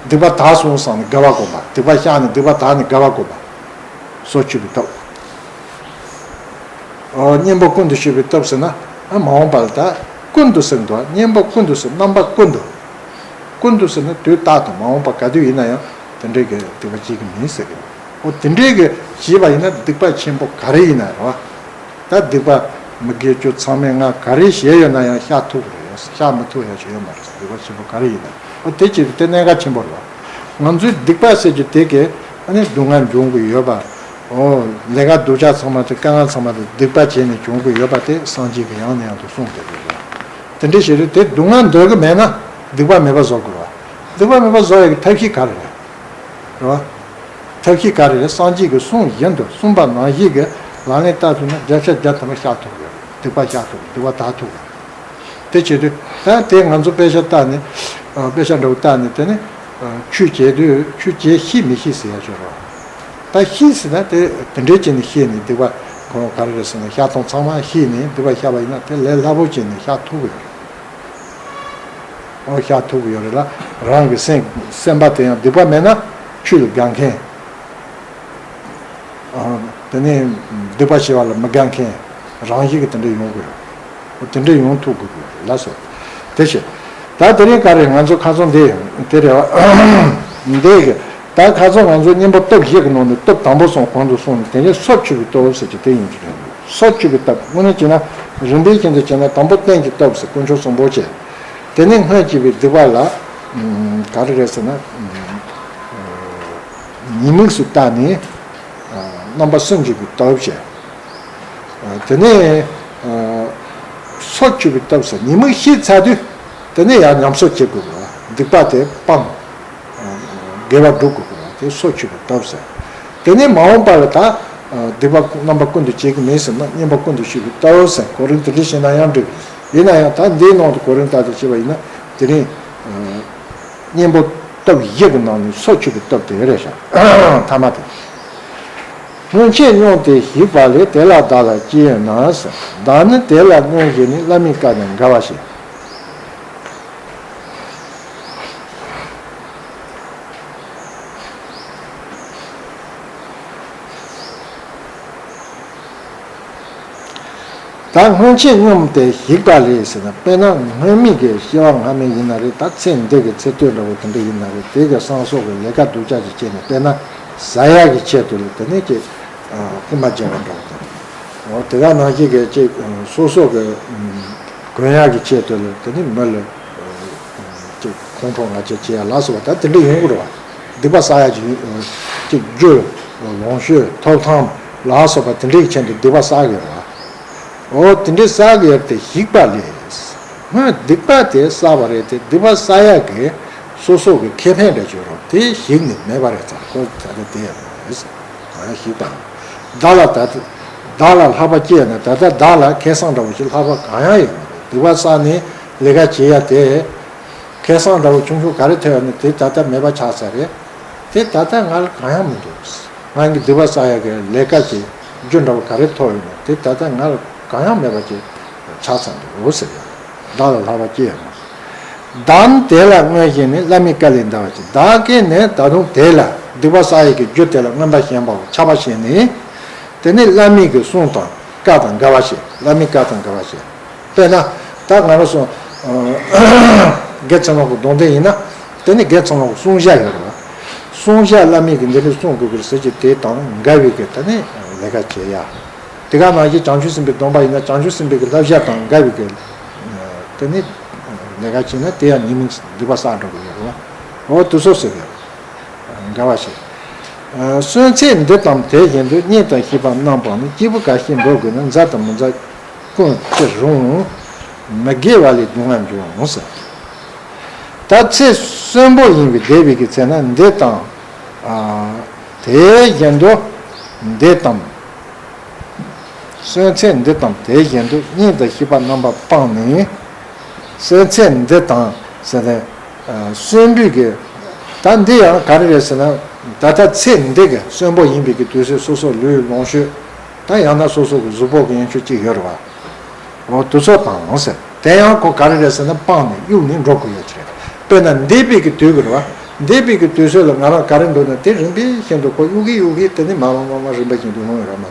སྡིག་པ་དག་སོང་བསམ་ནས་དགའ་བ་སྒོམ་པ། སྡིག་པ་བཤགས་ནས་སྡིག་པ་དག་ནས་དགའ་བ་སྒོམ་པ། སོ་བཅུ་པའི་སྟོབས། ཨོ། གཉེན་པོ་ཀུན་ཏུ་སྤྱོད་པའི་སྟོབས་ཟེར་ན། ཨ་མ་འོངས་པ་ལ་ད་ཀུན་ཏུ་ཟེར་འདུག་གཉེན་པོ་ཀུན་ཏུ་ཟེར། རྣམ་པ་ཀུན་ཏུ། ཀུན་ཏུ་ཟེར་ན་དུས་རྟག་ཏུ་མ་འོངས་པ་ག་དུས་ཡིན་ན་ཡང་དེ་འདྲའི་གི་སྡིག་པ་བྱེད་ཀྱི་མིན་ཟེར་གི། ཨོ་དེ་འདྲའི་གི་བྱས་པ་ཡིན་ན་སྡིག་པ་ཆེན་པོ་ག་རེ་ཡིན་ན་རེད་བ། ད་སྡིག་པ་ མི་དགེ་བཅུ་ཚང་མས་ང་ག་རེ་བྱས་ཡོད་ན་ཡང་བཤགས་ཐུབ་ཀྱི་རེད། བཤགས་མི་ཐུབ་ཡང་ཞིག་ཡོད་མ་རེད། སྡིག་པ་ཆེན་པོ་ག་རེ་ཡིན་ན། ཨོ་དེ་ཅི་རེད། དེ་གནད་འགག་ཆེན་པོ་རེད་བ། ང་ཚོའི་སྡིག་པ་ཟེར་རྒྱུ་དེ་གས་ཨ་ནི་སྡུག་བསྔལ་འབྱུང་གི་ཡོད་པ། ཨོ་ལས་ཀ་སྡུག་ཅག་ཚང་མ་དེ་དཀའ་ངལ་ཚང་མ་དེ་སྡིག་པ་བྱས་ནས་བྱུང་གི་ཡོད་པ་དེ་སངས་རྒྱས་ཀྱིས་ཡང་ནས་ཡང་དུ་གསུངས་བསྡད་ཡོད་རེད་བ། དེ་འདྲ་ཞིག་རེད། དེ་སྡུག་བསྔལ་འདོད་གི་མེད་ན་སྡིག་པ་མེད་པ་བཟོ་དགོས་རེད་བ། སྡིག་པ་མེད་པ་བཟོ་ཡག་གི་ཐབས་ཤེས་ག་རེ་རེད། རེད་བ། ཐབས་ཤེས་ག་རེ་རེད། སངས་རྒྱས་ཀྱིས་གསུངས་བཞིན་དུ་གསུངས་པ་ནང་བཞིན་གྱི་ལག་ལེན་བསྟར་ཐུབ་ན་བརྒྱ་ཆ་བརྒྱ་ཐམ་པ་བཤགས་ཐུབ་ཀྱི་རེད། སྡིག་པ་བཤགས་ཐུབ། སྡིག་པ་དག་ཐུབ་ཀྱི་རེད། དེ་བྱེད་དུས་ད་དེ་ང་ཚོ་དཔེ་ཆ་བལྟས་ནས། ཨ། དཔེ་ཆ་འདྲ་བོ་བལྟས་ནས་དེ་ནི། ཨ། ཆོས་བྱེད་དུས་ཆོས་བྱེད་ཤེས་མི་ཤེས་ཟེར་ཡ་ཅིག་རེད་བ། ད་ཤེས་ཟེར་ན་དེ་དེ་འདྲའི་བྱས་ནས་ཤེས་ནས་སྡིག་པ་ཁོ་ག་རེ་རེད་ཟེར་ན་བཤགས་སྟངས་ཚང་མ་ཤེས་ནས་སྡིག་པ་བཤགས་པ་ཡིན་ན་དེ་ལས་སླ་པོ་བྱས་ནས་བཤགས་ཐུབ་ཀྱི་རེད། ཨོ་བཤགས་ཐུབ་ཀྱི་ཡོད་རེད་ལ། རང་གི་སེམས་སེམས་པ་དེ་ཡང་སྡིག་པ་མེད་ན་ཆོས་ལ་དགའ་མཁན། ཨ། དེ་ནས་སྡིག་པ་བྱེད་པ་ལ་མི་དགའ་མཁན། རང་བཞིན་གྱིས་དེ་འདྲ་ཡོང་གི་ཡོད། དེ་འདྲ་ཡོང་ཐུབ་དགོས་ཀྱི་ཡོད་རེད་ལ་སོ། དེ་བྱས། ད་དེ་རིང་ག་རེ་ང་ཚོ་ཁ་སང་འདི་དེ་རེད་བ། འདི་གི་ད་ཁ་སང་ང་ཚོ་གཉེན་པོ་སྟོབས་བཞི་གི་ནང་ནས་སྟོབས་དང་པོ་སོང་གོང་དུ་སོང་ནས་དེ་ནས་སྲོག་གཅོད་པའི་སྟོབས་ཟེར་གྱི་དེ་ཡིན་གྱི་རེད། སྲོག་གཅོད་པའི་སྟོབས་དངོས་གནས་བྱས་ན་རིམ་པས་བཞིན་དུ་བྱས་ན་དང་པོ་རྟེན་གྱི་སྟོབས་ཟེར་དཀོན་མཆོག་གསུམ་པོ་བྱས། དེ་ནས་སྔོན་བྱས་པའི་སྡིག་པ་ལ་ག་རེ་རེད་ཟེར་ན། ཉེས་དམིགས་སུ་བལྟས་ནས་རྣམ་པ་སུན་འབྱིན་པའི་སྟོབས་བྱས། དེ་ནས་སྲོག་གཅོད་པའི་སྟོབས་ཟེར། ཉེས་དམིགས་ཤེས་ཚར་དུས་དེ་ནས་ཡང་ཉམས་གསོ་བྱེད་དགོས་པ། སྡིག་པ་དེ་སྤང་། དགེ་བ་སྒྲུབ་དགོས་པ་དེ་སྲོག་གཅོད་པའི་སྟོབས་ཟེར། དེ་ནས་མ་འོངས་པ་ལ་ད་སྡིག་པ་རྣམ་པ་ཀུན་ཏུ་བྱེད་ཀྱི་མིན་ཟེར་ན་གཉེན་པོ་ཀུན་ཏུ་སྤྱོད་པའི་སྟོབས་ཟེར། གོ་རིམ་དེ་འདྲ་བྱས་ན་ཡང་འགྲིག་གི། ཡིན་ན་ཡང་ད་འདིའི་ནང་དུ་གོ་རིམ་ལྟར་དུ་བྱས་པ་ཡིན་ན་དེ་རིང་གཉེན་པོ་སྟོབས་བཞི་གི་ནང་ནས་སྲོག་གཅོད་པའི་སྟོབས་དེ་རེད་ཤག་ཐ་མ་དེ། སྔོན་ཆད་སྙོམས་ཏེ་བཞུགས་པ་ལས། དེ་ལ་བདག་ལ་ཅི་ཡོད་ན་ཟེར། བདག་ནི་དེ་ལ་མངོན་ཞེན་ནས། བླ་མའི་བཀའ་དང་འགལ་བ་བྱས། ད་སྔོན་ཆད་སྙོམས་ཏེ་བཞུགས་པ་ལས་ཟེར་ན། དཔེར་ན་སྔོན་མའི་གི་སྐྱེ་བ་སྔ་མའི་ཡིན་ན་རེད། ད་ཚེ་འདི་གི་ཚེ་སྟོད་འདྲ་བོ་དེ་འདྲ་ཡིན་ན་རེད། དེ་གི་བསང་གསོལ་གི་ལས་ཀ་སྡུག་ཅག་ཅིག་བྱས་ནས། དཔེར་ན་ཟ་ཡག་གི་ཆེད་དུ་ལ་དེ་ནས་ཀྱི་རྐུན་མ་བྱས་པ་འདྲ་བོ་དང་། འོ་དེ་ག་ནང་བཞིན་གི་ཅིག་སོ་སོ་གི་གོན་ཡག་གི་ཆེད་དུ་ལ་དེ་ནས་མི་ལ་ཅིག་ཁོང་ཁྲོ་ང་ཅག་བྱེད་ཡ་ལ་སོགས་པ་ད་དེ་འདྲ་ཡོང་གི་རེད་བ། སྡིག་པ་བསགས་ཡ་ཅིག་ཅིག་རྒྱུ་ལོངས་སྤྱོད་ཐོབ་ཐང་ལ་སོགས་པ་དེ་འདྲའི་ཆེད་དུ་སྡིག་པ་བསགས་ཡོད་རེད་བ། འོ་དེ་འདྲའི་བསགས་ཡོད་དེ་བཞུགས་པ་ལས། སྔོན་སྡིག་པ་དེ་བསགས་པ་རེད་དེ། སྡིག་པ་བསགས་ཡག་གི་སོ་སོ་གི་ཁེ་ཕན་འདྲ་བྱོས་རོགས་དེ་གཞིགས་ནས་མེད་པ་རེད་ཙང་ཁོ་ད་ལྟ་དེ་ཡང་རེད། གང་ཡང་ཞིག་དང་། བདག་ལ་ད་བདག་ལ་ལྷག་པ་སྐྱེས་ན། ད་ལྟ་བདག་ལ་ཁེ་བཟང་འདྲ་བོ་ཞིག་ལྷག་པ་གང་ཡང་ཡོད་མ་རེད། སྡིག་པ་བསགས་ནས་ལས་ཀ་བྱེད་ཡ་དེ་ཁེ་བཟང་འདྲ་བོ་ཆུང་ཆུང་ག་རེ་ཐོན་ཡོད་ན་དེ་ད་ལྟ་མེད་པ་ཆགས་ཚར་རེད། དེ་ད་ལྟ་ང་ལ་གང་ཡང་མི་འདུག་ང་གི་སྡིག་པ་བསགས་ཡ་གི་ལས་ཀ་གི་རྒྱུ་འདྲ་བོ་ག་རེ་ཐོབ་ཡོད་ན་དེ་ད་ལྟ་ང་ལ་གང་ཡང་མེད་པ་ཅིག་ཆགས་ཚར་འདུག་ཟེར་ཡ། བདག་ལ་ལྷག་པ་སྐྱེས་ཡོད་མ་རེད། བདག་ནི་དེ་ལ་མངོན་ཞེན་ནས། བླ་མའི་བཀའ་ལས་འདའ་བར་བྱེད། བདག་གིས་ནི་ད་དུང་དེ་ལ་སྡིག་པ་བསགས་ཡས་ཀྱི་རྒྱུ་དེ་ལ་རྔམ་པ་ཞེན་པའོ། ཆགས་པ་ཞེན་ནས། དེ་ནི་བླ་མའི་གི་གསུང་དང་བཀའ་དང་འགལ་བ་བྱེད། བླ་མའི་བཀའ་དང་འགལ་བ་བྱེད། དཔེར་ན་ད་ང་རང་ཚོ་དགེ་ཚུལ་སློང་གི་སྡོམ་ལྡན་ཡིན་ན། དེ་ནི་དགེ་ཚུལ་སློང་གི་བསྲུང་བྱ་ཡོད་རེད་བ། བསྲུང་བྱ་བླ་མའི་གི་འདི་འདྲ་བསྲུང་དགོས་ཀྱི་རེད་ཟེར་གྱི་དེ་དང་འགལ་བའི་གི་ད་ནི་ལས་ཀ་བྱེད་ཡ། དེ་ག་ནང་བཞིན་བྱང་ཆུབ་སེམས་དཔའི་སྡོམ་པ་ཡིན་ན་བྱང་ཆུབ་སེམས་དཔའི་གི་བསླབ་བྱ་དང་འགལ་བའི་གི་དེ་ནི་ལས་ཀ་བྱས་ན་དེ་ཡང་ཉེས་དམིགས་སྡིག་པ་བསགས་འགྲོ་གི་ཡོད་རེད་བ། འོ་དེ་ཚོ་ཟེར་གི་འགལ་བ་བྱེད། གསོན་ཚེ་འདི་དང་དེ་བཞིན་དུ། གཉེན་དང་བཤེས་པ་རྣམས་སྤངས་ནས། སྐྱེས་བུ་འགའ་ཞིག་འགྲོ་དགོས་ན། མཛའ་དང་མི་མཛའ་ཀུན་ཅི་རུང་། མི་དགེ་བ་ལས་སྡུག་བསྔལ་འབྱུང་ཟེར། ད་ཚེ་གསོན་པོ་ཡིན་པའི་འདས་པའི་གི་ཚེ་ན་འདི་དང་ཨ་དེ་བཞིན་དུ་འདི་དང་། གསོན་ཚེ་འདི་དང་དེ་བཞིན་དུ། གཉེན་དང་བཤེས་པ་རྣམ་པ་སྤངས་ནས། གསོན་ཚེ་འདི་དང་ཟེར་ནས་གསོན་པོའི་གི་ད་འདི་ཡང་ག་རེ་རེད་ཟེར་ན། ད་ལྟ་ཚེ་འདི་གི་གསོན་པོ་ཡིན་པའི་གི་དུས་ཚོད་སོ་སོ་ལུས་ལོངས་སྤྱོད། ད་ཡང་ན་སོ་སོ་གི་གཟུགས་པོ་གི་ཡན་ཆོད་ཅིག་ཡོད་རེད་བ། འོ་དེ་ཚོ་དང་ཟེར། དེ་ཡང་ཁོ་ག་རེ་རེད་ཟེར་ན་སྤངས་ནས་གཡུགས་ནས་འགྲོ་དགོས་ཡ་ཅིག་རེད། དཔེར་ན་འདས་པའི་གི་དུས་ཀྱི་རེད་བ། འདས་པའི་གི་དུས་ཚོད་ལ་ང་རང་ག་རེ་འདུག་ན་དེ་རིམ་པས་བཞིན་དུ་ཁོ་གཡུག་གི་གཡུག་གི་དེ་ནས་མར་མར་མར་མར་རིམ་པ་བཞིན་དུ་ལྷུང་ཡོད་རེད་མ།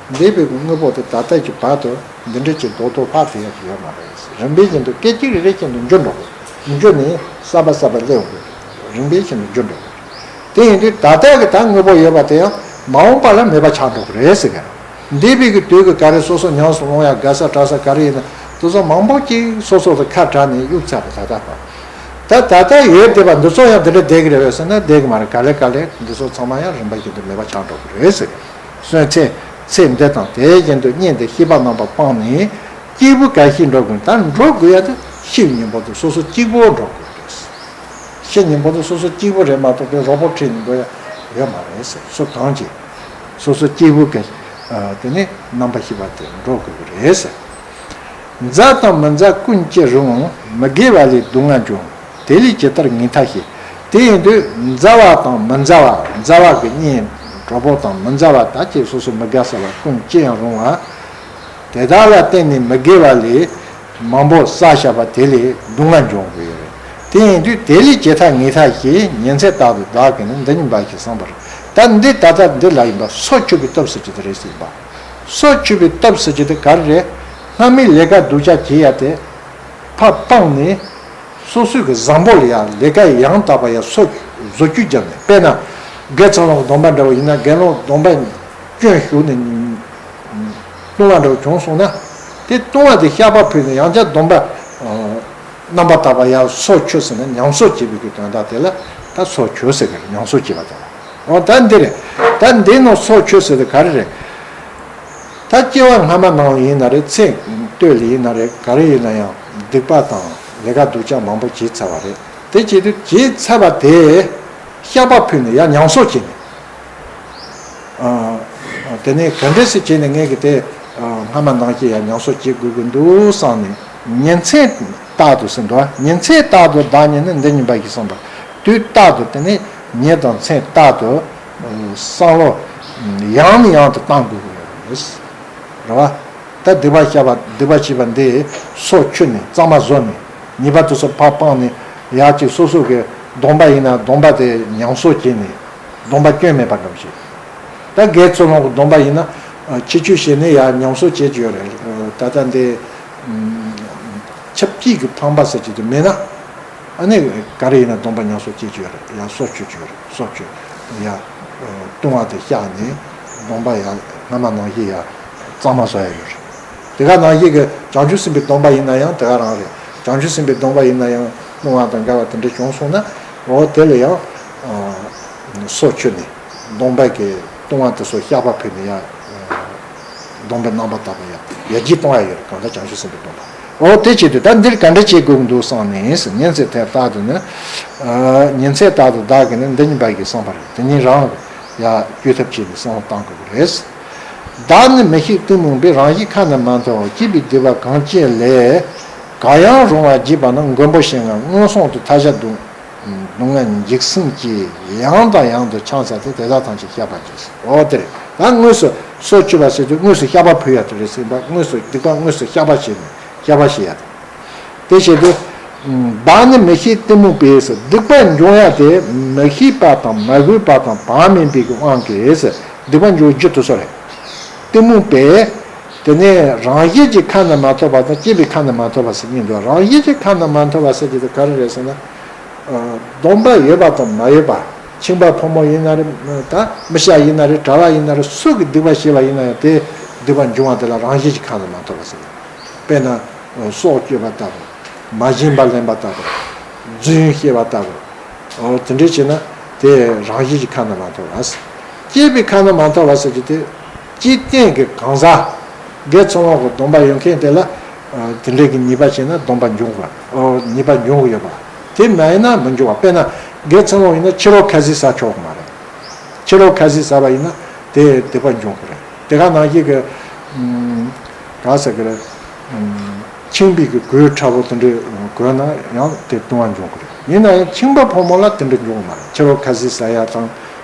འདས་པའི་གི་དངོས་པོ་དེ་ད་ལྟ་གི་བར་དུ་འདི་འདྲ་ཅིག་རྡོག་རྡོག་ཕར་ཕེབས་ཡ་ཅིག་ཡོད་མ་རེད། རིམ་པས་བཞིན་དུ་སྐད་ཅིག་རེ་རེ་བཞིན་དུ་འགྱུར་འགྲོ་གི། འགྱུར་ནས་གསར་པ་གསར་པ་སླེབས་འོང་གི། རིམ་པས་བཞིན་དུ་འགྱུར་འགྲོ་གི། དེ་ཡིན་དུས་ད་ལྟ་གི་ད་དངོས་པོ་ཡོད་པ་དེ་ཡང་མ་འོངས་པ་ལ་མེད་པ་ཆགས་འགྲོ་གི་རེད་ཟེར་གི། འདས་པའི་གི་དུས་ཀྱི་ག་རེ་སོ་སོ་ཉམས་སུ་ལོངས་ཡ་དགའ་ས་དྲག་ས་ག་རེ་ཡིན་ན་དེ་ཚོ་མང་པོ་ཅིག་སོ་སོ་ལ་ཁ་བྲལ་ནས་གཡུག་ཚར་བ་ད་ལྟ་བར། ད་ད་ལྟ་ཡོད་བསྡད་པ་འདི་ཚོ་ཡང་འདི་འདྲ་བསྡད་ཀྱི་རེད་པས་ཟེར་ན་བསྡད་ཀྱི་མ་རེད། ག་ལེ་ག་ལེ་འདི་ཚོ་ཚང་མ་ཡང་རིམ་པ་བཞིན་དུ་མེད་པ་ཆགས་འགྲོ་གི་རེད་ཟེར། སོང་ཚེ་ཚེ་འདི་དང་དེ་བཞིན་དུ་གཉེན་དུ་ཤེས་པ་རྣམ་པར་སྤངས་ནས་སྐྱེས་བུ་ག་ཤེད་འགྲོ་དགོས། ད་འགྲོ་དགོས་ཡ་དེ་ཤེས་ཉིན་པོ་དེ་སོ་སོ་གཅིག་པོ་འགྲོ་དགོས་རེད། ཤེས་ཉིན་པོ་དེ་སོ་སོ་གཅིག་པོ་རེད་མ་གཏོགས་པའི་རོགས་པོ་ཁྲིད་ནས་འགྲོ་ཡ་ཡོད་མ་རེད་ཟེར། སུ་གང་གིས་སོ་སོ་གཅིག་པུ་གི་དེ་ནི་རྣམ་པར་ཤེས་པ་དེ་འགྲོ་དགོས་ཀྱི་རེད་ཟེར། མཛའ་དང་མི་མཛའ་ཀུན་སྐྱེ་རུང་། མི་དགེ་བ་ལས་སྡུག་བསྔལ་འབྱུང་། དེ་ལས་ཇི་ལྟར་ངེས་ཐབས་ཤེས། དེ་ཡིན་དུས་མཛའ་བ་དང་མི་མཛའ་བ། མཛའ་བ་གི་གཉེན་གྲོགས་པོ་དང་མི་མཛའ་བ་ད་ཅིག་སོ་སོ་མི་དགའ་ས་ལ་ཀུན་སྐྱེ་ཡང་རུང་བ། དེ་དག་ལ་བརྟེན་ནས་མི་དགེ་བ་ལས་མང་པོ་བསགས་བཞག་པ་དེ་ལས་སྡུག་བསྔལ་འབྱུང་དགོས་ཡོད་རེད། དེ་ཡིན་དུས་དེ་ལས་ཇི་ལྟར་ངེས་ཐབས་ཤེས། ཉིན་མཚན་རྟག་ཏུ་བདག་གིས་ནི་འདི་ཉིད་འབའ་ཞིག་བསམ་པར། ད་འདི་ད་ལྟ་འདི་ལ་ཡིན་པ་སྲོག་ཆོད་པའི་སྟོབས་ཟེར་གྱི་དེ་རེད་ཟེར་ཡིན་པ། སྲོག་ཆོད་པའི་སྟོབས་ཟེར་གྱི་དེ་ག་རེ་རེད། སྔ་མའི་ལས་ཀ་སྡུག་ཅག་བྱེད་ཡ་དེ་ཕར་སྤངས་ནས། སོ་སོའི་གི་བཟང་པོ་ལ་ཡང་ལས་ཀ་ཡང་དག་པ་ཡང་སོ་བཟོ་བཅོས་བརྒྱབ་ནས། དཔེར་ན་དགེ་ཚུལ་སློང་གི་སྡོམ་པ་འདྲ་བོ་ཡིན་ན་དགེ་སློང་སྡོམ་པ་སྐྱོན་ཞུགས་ནས་ལྟུང་བ་འདྲ་བོ་བྱུང་སོང་ན། དེ་ལྟུང་བ་དེ་བཤགས་པ་ཕུལ་ནས་ཡང་བསྐྱར་སྡོམ་པ་རྣམ་པར་དག་པ་ཡང་སྲོག་ཆོད་ཟེར་ན་ཉམས་གསོ་བྱེད་པའི་གི་དོན་དག་དེ་ལ་ད་སྲོག་ཆོད་ཟེར་གི་རེད། ཉམས་གསོ་བྱེད་པ་དང་། འོ་ད་འདི་རེད། ད་འདི་ནང་སྲོག་ཆོད་ཟེར་དེ་ག་རེ་རེད། ད་སྐྱེ་བ་སྔ་མ་ནང་ཡིན་ན་རེད། ཚེ་སྟོད་ལ་ཡིན་ན་རེད། ག་རེ་ཡིན་ན་ཡང་སྡིག་པ་དང་ལས་ཀ་སྡུག་ཅག་མང་པོ་བྱས་ཚར་བ་རེད། དེ་བྱེད་དུས་བྱས་ཚར་བ་དེ་བཤགས་པ་ཕུལ་ནས་ཡང་ཉམས་གསོ་བྱས་ནས། ཨ། དེ་ནས་ག་འདྲ་ཞིག་བྱས་ནས་ངས་ཀྱི་དེ་ཨ་སྔ་མ་ནང་བཞིན་ཡང་ཉམས་གསོ་བྱེད་དགོས་ཀྱི་འདུག་བསམ་ནས་ཉིན་མཚན་རྟག་ཏུ་ཟེར་འདུག་ཉིན་མཚན་རྟག་ཏུ་བདག་ཉིད་ནི་འདི་ཉིད་འབའ་ཞིག་བསམ་པར། དུས་རྟག་ཏུ་དེ་ནས་ཉིན་དང་མཚན་རྟག་ཏུ་བསམ་བློ་ཡང་ནས་ཡང་དུ་བཏང་དགོས་ཀྱི་ཡོད་རེད། རེད་བ། ད་སྡིག་པ་བཤགས་པ་སྡིག་པ་བྱས་པ་འདི་སྲོག་ཆོད་ནས་གཙང་མ་བཟོ་ནས་ཉེས་པ་དེ་ཚོ་ཕར་སྤངས་ནས་ཡར་ཅིག་སོ་སོ་གི་སྡོམ་པ་ཡིན་ན་སྡོམ་པ་དེ་ཉམས་གསོ་བྱས་ནས་སྡོམ་པ་སྐྱོན་མེད་པ་འགྲུབ་ཞིག་ད་དགེ་ཚུལ་སློང་གི་སྡོམ་པ་ཡིན་ན་ཕྱི་ཆོས་བྱས་ནས་ཡར་ཉམས་གསོ་བྱེད་ཀྱི་ཡོད་རེད། ད་ལྟ་འདི་ཆབས་ཅིག་གི་ཕངས་པ་ཟེར་གྱི་དེ་མེད་ན། ཨ་ནི་ག་རེ་ཡིན་ན་སྡོམ་པ་ཉམས་གསོ་བྱེད་ཀྱི་ཡོད་རེད། ཡང་སྲོག་ཆོད་ཀྱི་ཡོད་རེད། སྲོག་ཆོད་ཡང་ལྟུང་བ་དེ་བཤགས་ནས་སྡོམ་པ་ཡང་སྔ་མ་ནང་བཞིན་ཡང་གཙང་མ་བཟོ་ཡ་ཡོད་རེད། དེ་ག་ནང་བཞིན་གྱི་བྱང་ཆུབ་སེམས་དཔའི་སྡོམ་པ་ཡིན་ན་ཡང་དེ་ག་རང་རེད། བྱང་ཆུབ་སེམས་དཔའི་སྡོམ་པ་ཡིན་ན་ཡང་ལྟུང་བ་དང་འགལ་བ་དེ་འདྲ་བྱུང་སོང་ན་འོ་དེ་ལ་ཡང་སྲོག་ཆོད་ནས་སྡོམ་པ་གི་ལྟུང་བ་དེ་ཚོ་བཤགས་པ་ཕུལ་ནས་ཡང་། སྡོམ་པའི་རྣམ་པར་དག་པ་ཡང་ཡར་རྒྱས་གཏོང་ཡ་ཡོད་རེད། གང་ལྟར་བྱང་ཆུབ་སེམས་དཔའི་སྡོམ་པ། འོ་དེ་བྱེད་དུས་ད་འདིར་ག་འདྲ་བྱེད་དགོས་འདུག་བསམ་ནས་ཉིན་མཚན་དེ་རྟག་ཏུ་ནི། ཉིན་མཚན་རྟག་ཏུ་བདག་གིས་ནི་འདི་ཉིད་འབའ་ཞིག་བསམ་པར་དེ་ཉིད་རང་ཡར་བཅོས་ཐབས་བྱས་ནས་བསམ་བློ་བཏང་དགོས་ཀྱི་རེད། བདག་ནི་མི་ཤེས་གཏི་མུག་པས། རང་བཞིན་ཁ་ན་མ་ཐོ་བ། སྐྱེས་པའི་སྡིག་པ་གང་སྐྱེས་ལས། གང་ཡང་རུང་བ་བགྱིས་པ་ན། མགོན་པོ་ཞེས་ང་མངོན་སུམ་དུ་མཐའ་བཞག་འདུག་སྡུག་བསྔལ་འཇིགས་སེམས་ཀྱིས། ཡང་དང་ཡང་དུ་ཆང་ས་དེ་དེ་དག་ཐམས་ཅད་བཤགས་པར་གྱིས། འོ་དེ་རེད། ད་དངོས་སུ་སྲོག་གཅོད་པ་ཟེར་དུས་དངོས་སུ་བཤགས་པ་ཕུལ་ཡ་དེ་རེད་ཟེར་བ། དངོས་སུ་སྡིག་པ་དངོས་སུ་བཤགས་པ་བྱས་ནས་བཤགས་པ་བྱེད་ཡ་དེ། དེ་བྱེད་དུས། བདག་ནི་མི་ཤེས་གཏི་མུག་པས། སྡིག་པ་འབྱུང་ཡ་དེ་མི་ཤེས་པ་དང་མ་གོས་པ་དང་བག་མེད་པའི་དབང་གིས་སྡིག་པ་འབྱུང་རྒྱུ་དེ་ཚོ་རེད། གཏི་མུག་པས། དེ་ནས་རང་བཞིན་གྱི་ཁ་ན་མ་ཐོ་བ་དང་སྐྱེས་པའི་ཁ་ན་མ་ཐོ་བ་ཟེར་གཉིས་འདུག་རང་བཞིན་གྱི་ཁ་ན་མ་ཐོ་བ་ཟེར་གྱི་དེ་ག་རེ་རེད་ཟེར་ན། སྡོམ་པ་ཡོད་པ་དང་མ་ཡོད་པ། ཁྱིམ་པ་ཕོ་མོ་ཡིན་ན་རེད། ད་མི་སྐྱ་ཡིན་ན་རེད། གྲྭ་བ་ཡིན་ན་རེད། སུ་གིས་སྡིག་པ་བྱས་པ་ཡིན་ན་ཡང་དེ་སྡིག་པ་འབྱུང་བ་དེ་ལ་རང་བཞིན་གྱི་ཁ་ན་མ་ཐོ་བ་ཟེར། དཔེར་ན། སྲོག་གཅོད་པ་ལྟ་བུ། མ་བྱིན་པ་ལེན་པ་ལྟ་བུ། རྫུན་བཤད་པ་ལྟ་བུ། འོ་དེ་འདྲ་བྱས་ན་དེ་རང་བཞིན་གྱི་ཁ་ན་མ་ཐོ་བ་ཟེར། སྐྱེས་པའི་ཁ་ན་མ་ཐོ་བ་ཟེར་གྱི་དེ། སྐྱེས་བརྟན་གྱི་གང་ཟག་དགེ་ཚུལ་སློང་གི་སྡོམ་པ་ཡོད་མཁན་དེ་ལ། དེ་འདྲའི་གི་ཉེས་པ་བྱས་ན་སྡོམ་པ་འབྱུང་དགོས། འོ་ཉེས་པ་འབྱུང་གི་ཡོད་པ། དེ་མ་ཡིན་ན་མི་འབྱུང་བ། དཔེར་ན་དགེ་ཚུལ་སློང་ཡིན་ན་ཕྱི་རོལ་ཁ་ཟས་ཟ་ཆོག་གི་མ་རེད། ཕྱི་རོལ་ཁ་ཟས་ཟ་བ་ཡིན་ན་དེ་སྡིག་པ་འབྱུང་གི་རེད། དེ་ག་ནང་བཞིན་གྱི། ག་ཟེར་གི་རེད། ཁྱིམ་པའི་གི་གོས་ཁྲ་བོ་དེ་འདྲ་གོན་ན་ཡང་དེ་ལྟུང་བ་འབྱུང་གི་རེད། ཡིན་ན་ཡང་ཁྱིམ་པ་ཕོ་མོ་ལ་དེ་འདྲ་འབྱུང་གི་མ་རེད། ཕྱི་རོལ་ཁ་ཟས་ཟ་ཡ་དང་།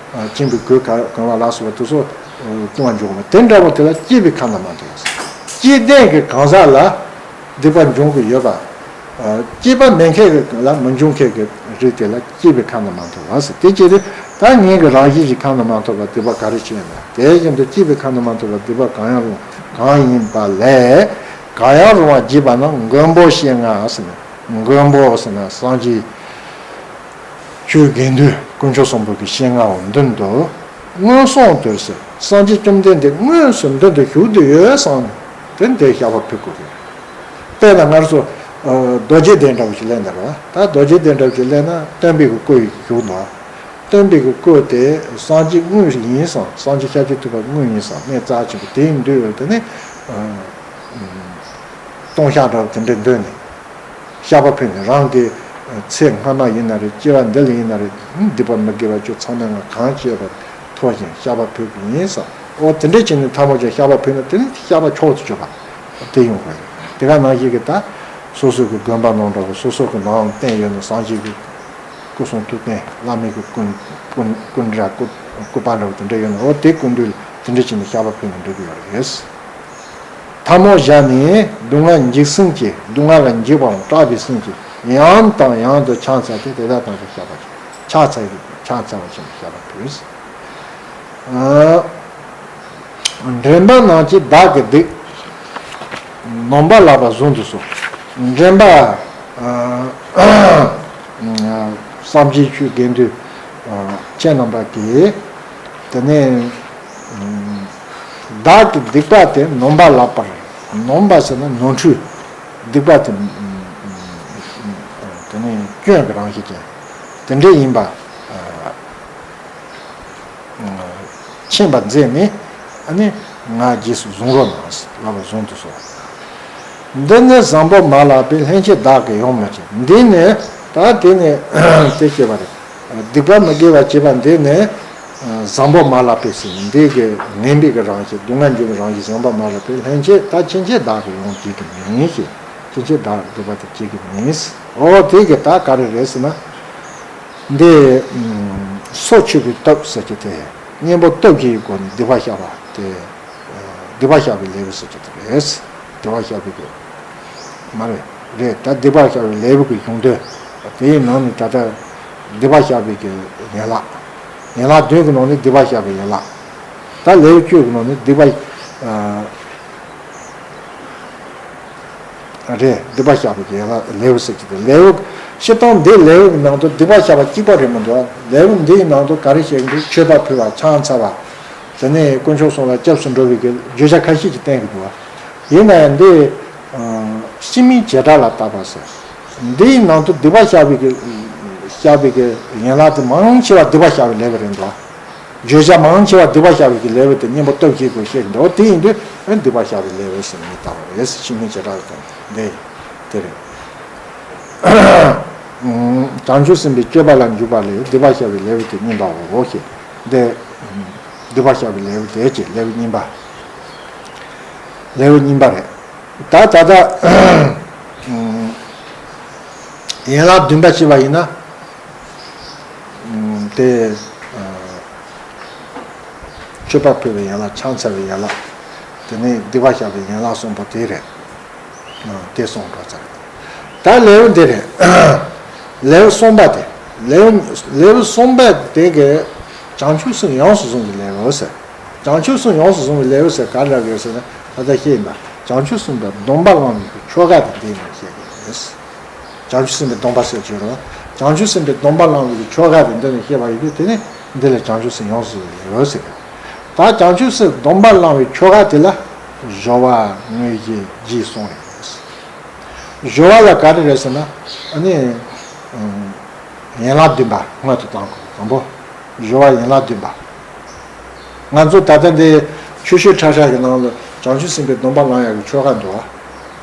ཁྱིམ་པའི་གོས་ག་གོན་པ་ལ་སོགས་པ་དེ་ཚོ་ལྟུང་བ་འབྱུང་གི་མ་རེད། དེ་འདྲ་བོ་དེ་ལ་སྐྱེས་པའི་ཁ་ན་མ་ཐོ་བ་ཟེར། སྐྱེས་ལྡན་གྱི་གང་ཟག་ལ། སྡིག་པ་འབྱུང་གི་ཡོད་པ། སྐྱེས་པ་མེད་མཁན་གྱི་ལ་མི་འབྱུང་མཁན་གྱི་རིགས་དེ་ལ་སྐྱེས་པའི་ཁ་ན་མ་ཐོ་བ་ཟེར། དེ་སྐྱེས་དུས་ད་ངེད་ཀྱི་རང་བཞིན་གྱི་ཁ་ན་མ་ཐོ་བ་སྡིག་པ་ག་རེ་བྱས་ན་དེ་བཞིན་དུ་སྐྱེས་པའི་ཁ་ན་མ་ཐོ་བ་སྡིག་པ་གང་ཡང་རུང་གང་ཡིན་པ་ལས་གང་ཡང་རུང་བ་བགྱིས་པ་ན་མགོན་པོ་ཞེས་ང་ཟེར་ནས་མགོན་པོ་ཟེར་ན་སངས་རྒྱས་ཆོས་དགེ་འདུན་དཀོན་མཆོག་གསུམ་པོ་གི་ཞེས་ང་འོ་མདུན་དུ། མངོན་སུམ་དུ་ཟེར། སངས་རྒྱས་བཅོམ་ལྡན་འདས་མངོན་སུམ་མདུན་དུ་བཞུགས་བསྡད་ཡོད་བསམ་ནས་དེ་འདྲའི་བཤགས་པ་ཕུལ་དགོས་ཀྱི་རེད། དཔེར་ན་ང་ཚོ་ཨ་རྡོ་རྗེ་གདན་འདྲ་བོ་ཞིག་ལེན་ན་རེད་བ། ད་རྡོ་རྗེ་གདན་འདྲ་བོ་ཞིག་ལེན་ན་སྟོན་པའི་གི་སྐུ་བཞུགས་འདུག་སྟོན་པའི་གི་སྐུ་དེ་སངས་རྒྱས་དངོས་ཡིན་བསམ། སངས་རྒྱས་ཤཱཀྱ་ཐུབ་པ་དངོས་ཡིན་བསམ། གནས་རྩ་ཆེན་པོ་དེ་ཡིན་དུས་དེ་ནི་ཨ་ལྟུང་བཤགས་འདྲ་བོ་དེ་འདྲའི་མདུན་ནས། བཤགས་པ་ཕུལ་ནས། རང་གི་ཚེ་སྔ་མ་ཡིན་ན་རེད། སྐྱེ་བ་འདི་ལ་ཡིན་ན་རེད། སྡིག་པ་མི་དགེ་བ་ཁྱོད་ཚང་མ་ང་གང་བྱས་པ་ཐོག་བཞིན་བཤགས་པ་ཕུལ་གྱི་ཡིན་བསམ། འོ་དེ་འདྲས་བྱས་ནས་ཐལ་མོ་སྦྱར་བཤགས་པ་ཕུལ་ན་དེ་ནི་བཤགས་པ་མཆོག་ཏུ་གྱུར་པ་དེ་ཡོང་དགོས་རེད། དེ་ག་ནང་བཞིན་གྱི་ད་སོ་སོ་གི་དགོན་པ་ནང་འདྲ་བོ། སོ་སོ་གི་ནང་རྟེན་ཡོད་ན་སངས་རྒྱས་ཀྱི་སྐུ་གསུང་ཐུགས་རྟེན། བླ་མའི་གི་སྐུ་སྐུ་སྐུ་འདྲ་སྐུ་སྐུ་པར་འདྲ་བོ་དེ་འདྲ་ཡོད་ན། འོ་དེ་སྐུ་མདུན་ལ་དེ་འདྲ་བྱས་ནས་བཤགས་པ་ཕུལ་ན་འགྲིག་གི་ཡོད་རེད། ཐལ་མོ་སྦྱར་ནས། སྡུག་བསྔལ་འཇིགས་སེམས་ཀྱིས། སྡུག་བསྔལ་ལ་འཇིགས་པའམ་སྐྲག་པའི་སེམས་ཀྱིས་ཡང་དང་ཡང་དུ་ཕྱག་འཚལ་ཏེ། དེ་དག་དང་ཕྱག་འཚལ་བ་ཕྱག་འཚལ་བ་ཕྱག་འཚལ་བ་ཕྱག་འཚལ་བ་ཕྱིན་ནས་བཤགས་པ་ཕུལ། ཨ། འདྲེན་པ་རྣམས་ཀྱིས་བདག་གི་སྡིག་ནོམ་པ་ལགས་པར་བཟུང་དུ་གསོལ། འདྲེན་པ། ཨ། སངས་རྒྱས་ཆོས་དགེ་འདུན་ཁྱེད་རྣམ་པ་གིས་དེ་ནས་བདག་གི་སྡིག་པ་དེ་ནོམ་པ་ལགས་པར། ནོམ་པ་ཟེར་ན་ནོར་འཁྲུལ། སྡིག་པ་དེ་དེ་ནས་སྐྱོན་གྱི་རང་བཞིན་ཅན་དེ་འདྲ་ཡིན་པ། ཕྱིན་པ་མཛད་ནས། ཨ་ནི་ང་རྗེས་སུ་བཟུང་རོགས་གནང་ལབ་པ་བཟུང་དུ་གསོལ། འདི་ནི་བཟང་པོ་མ་ལགས་པས། ལྷན་ཅིག་བདག་གིས་ཡོང་མི་བྱེད། འདི་ནི་ད་དེ་ནི་དེ་བྱས་པ་རེད། སྡིག་པ་མི་དགེ་བ་བྱས་པ་འདི་ནི་བཟང་པོ་མ་ལགས་པས་ཟེར་ནས། འདི་གི་ངན་པའི་གི་རང་བཞིན། སྡུག་བསྔལ་འབྱུང་བའི་རང་བཞིན་བཟང་པོ་མ་ལགས་པས། ལྷན་ཅིག་ད་ཕྱིན་ཆད་བདག་གིས་ཡོང་བྱེད་ཀྱི་མིན་ཞེས། ཕྱིན་ཆད་བདག་སྡིག་པ་དེ་བྱེད་ཀྱི་མིན། འོ་དེ་གི་ད་ག་རེ་རེད་ཟེར་ན། འདི་སོ་ཆུད་པའི་སྟོབས་ཟེར་གྱི་དེ། གཉེན་པོ་སྟོབས་ཀྱི་སྒོ་ནས་སྡིག་པ་བཤགས་པ་དེ། སྡིག་པ་བཤགས་པའི་ལེའུ་ཟེར་གྱི་དེ་རེད། སྡིག་པ་བཤགས་པའི་གི། མ་རེད། རེད། ད་སྡིག་པ་བཤགས་པའི་ལེའུ་གི་གཞུང་དོན། དེའི་ནང་ནས་ད་ལྟ་སྡིག་པ་བཤགས་པའི་གི་ཡན་ལག་ཡན་ལག་བདུན་གྱི་ནང་ནས་སྡིག་པ་བཤགས་པའི་ཡན་ལག་ད་ལེའུ་བཅུ་གི་ནང་ནས་སྡིག་པ། རེད། སྡིག་པ་བཤགས་པའི་ཡན་ལག་ལེའུ་ཟེར་གྱི་འདུག་ལེའུ། སྤྱིར་བཏང་འདི་ལེའུ་གི་ནང་དུ་སྡིག་པ་བཤགས་པ་གཅིག་པ་རེད་མི་འདུག་ལེའུ་འདིའི་ནང་དུ་ག་རེ་བཤད་ཀྱི་འདུག་མཆོད་པ་ཕུལ་བ། ཕྱག་འཚལ་བ། དེ་ནས་དཀོན་མཆོག་གསུམ་ལ་སྐྱབས་སུ་འགྲོ་བའི་གི་བརྗོད་བྱ་ཁ་ཤས་ཀྱིས་བསྟན་གྱི་འདུག་ཡིན་ན་ཡང་འདི་སྤྱི་མིང་བྱེ་བྲག་ལ་བཏགས་པ་ཟེར། འདིའི་ནང་དུ་སྡིག་པ་བཤགས་པའི་གི་བཤགས་པའི་གི་ཡན་ལག་དེ་མང་ཆེ་བ་སྡིག་པ་བཤགས་པའི་ལེའུ་རེད་འདུག་བརྗོད་བྱ་མང་ཆེ་བ་སྡིག་པ་བཤགས་པའི་གི་ལེའུ་དེ་གཉེན་པོ་སྟོབས་ཀྱི་སྒོ་བཤད་ཀྱི་འདུག་དེ་ཡིན་དུས་སྡིག་པ་བཤགས་པའི་ལེའུ་ཟེར་མིང་བཏགས་པ་རེད། སྤྱི་མིང་བྱེ་བྲག་ལ་བཏགས་འདི་དེ་རེད། བྱང་ཆུབ་སེམས་དཔའི་སྤྱོད་པ་ལ་འཇུག་པ་ལས་སྡིག་པ་བཤགས་པའི་ལེའུ་དེ་གཉིས་འདྲ་བའོ་ཞེས། འདི་སྡིག་པ་བཤགས་པའི་ལེའུ་དེ་ཅེས་ལེའུ་གཉིས་པ། ལེའུ་གཉིས་པ་རེད། ད་ད་ལྟ་ཡན་ལག་བདུན་པ་བྱས་པ་ཡིན་ན། དེ། མཆོད་པ་ཕུལ་བའི་ཡན་ལག་ཕྱག་འཚལ་བའི་ཡན་ལག་དེ་ནས་སྡིག་པ་བཤགས་པའི་ཡན་ལག་གསུམ་པོ་དེ་རེད། དེ་གསུངས་འགྲོ་ཚར། ད་ལེའུ་འདི་རེད། ལེའུ་གསུམ་པ་དེ། ལེའུ་ལེའུ་གསུམ་པ་དེ་གི་བྱང་ཆུབ་སེམས་ཡོངས་སུ་བཟུང་བའི་ལེའུ་ཟེར། བྱང་ཆུབ་སེམས་ཡོངས་སུ་བཟུང་བའི་ལེའུ་ཟེར་ག་རེ་ལབ་ཡོད་ཟེར་ན། ད་ལྟ་བཤད་ཡིན་པ། བྱང་ཆུབ་སེམས་དཔའི་སྡོམ་པ་བླང་བའི་ཆོ་ག་དེ་འདི་ཡིན་ཟེར་གྱི་ཡོད། བྱང་ཆུབ་སེམས་དཔའི་སྡོམ་པ་ཟེར་གྱི་ཡོད་རེད། བྱང་ཆུབ་སེམས་དཔའི་སྡོམ་པ་བླང་བའི་ཆོ་ག་དེ་འདི་ནས་བཤད་པ་ཡིན་དུས་དེ་ནི་འདི་ལས་བྱང་ཆུབ་སེམས་ཡོངས་སུ་ཡོད་ཟེར་གྱི། ད་བྱང་ཆུབ་སེམས་སྡོམ་པ་བླང་བའི་ཆོ་ག་དེ་ལ་སྦྱོར་བ་དངོས་གཞི་རྗེས་གསུངས་རེད། སྦྱོར་བ་ལ་ག་རེ་རེད་ཟེར་ན། ཨ་ནི། ཡན་ལག་བདུན་པ་སྔོན་དུ་བཏང་དགོས། དང་པོ། སྦྱོར་བ་ཡན་ལག་བདུན་པ། ང་ཚོ་ད་ལྟ་འདི་ཆོས་སྤྱོད་ཁྲ་ཁྲ་གི་ནང་ལ་བྱང་ཆུབ་སེམས་དཔའི་སྡོམ་པ་བླང་ཡག་གི་ཆོ་ག་འདུག་ཨ།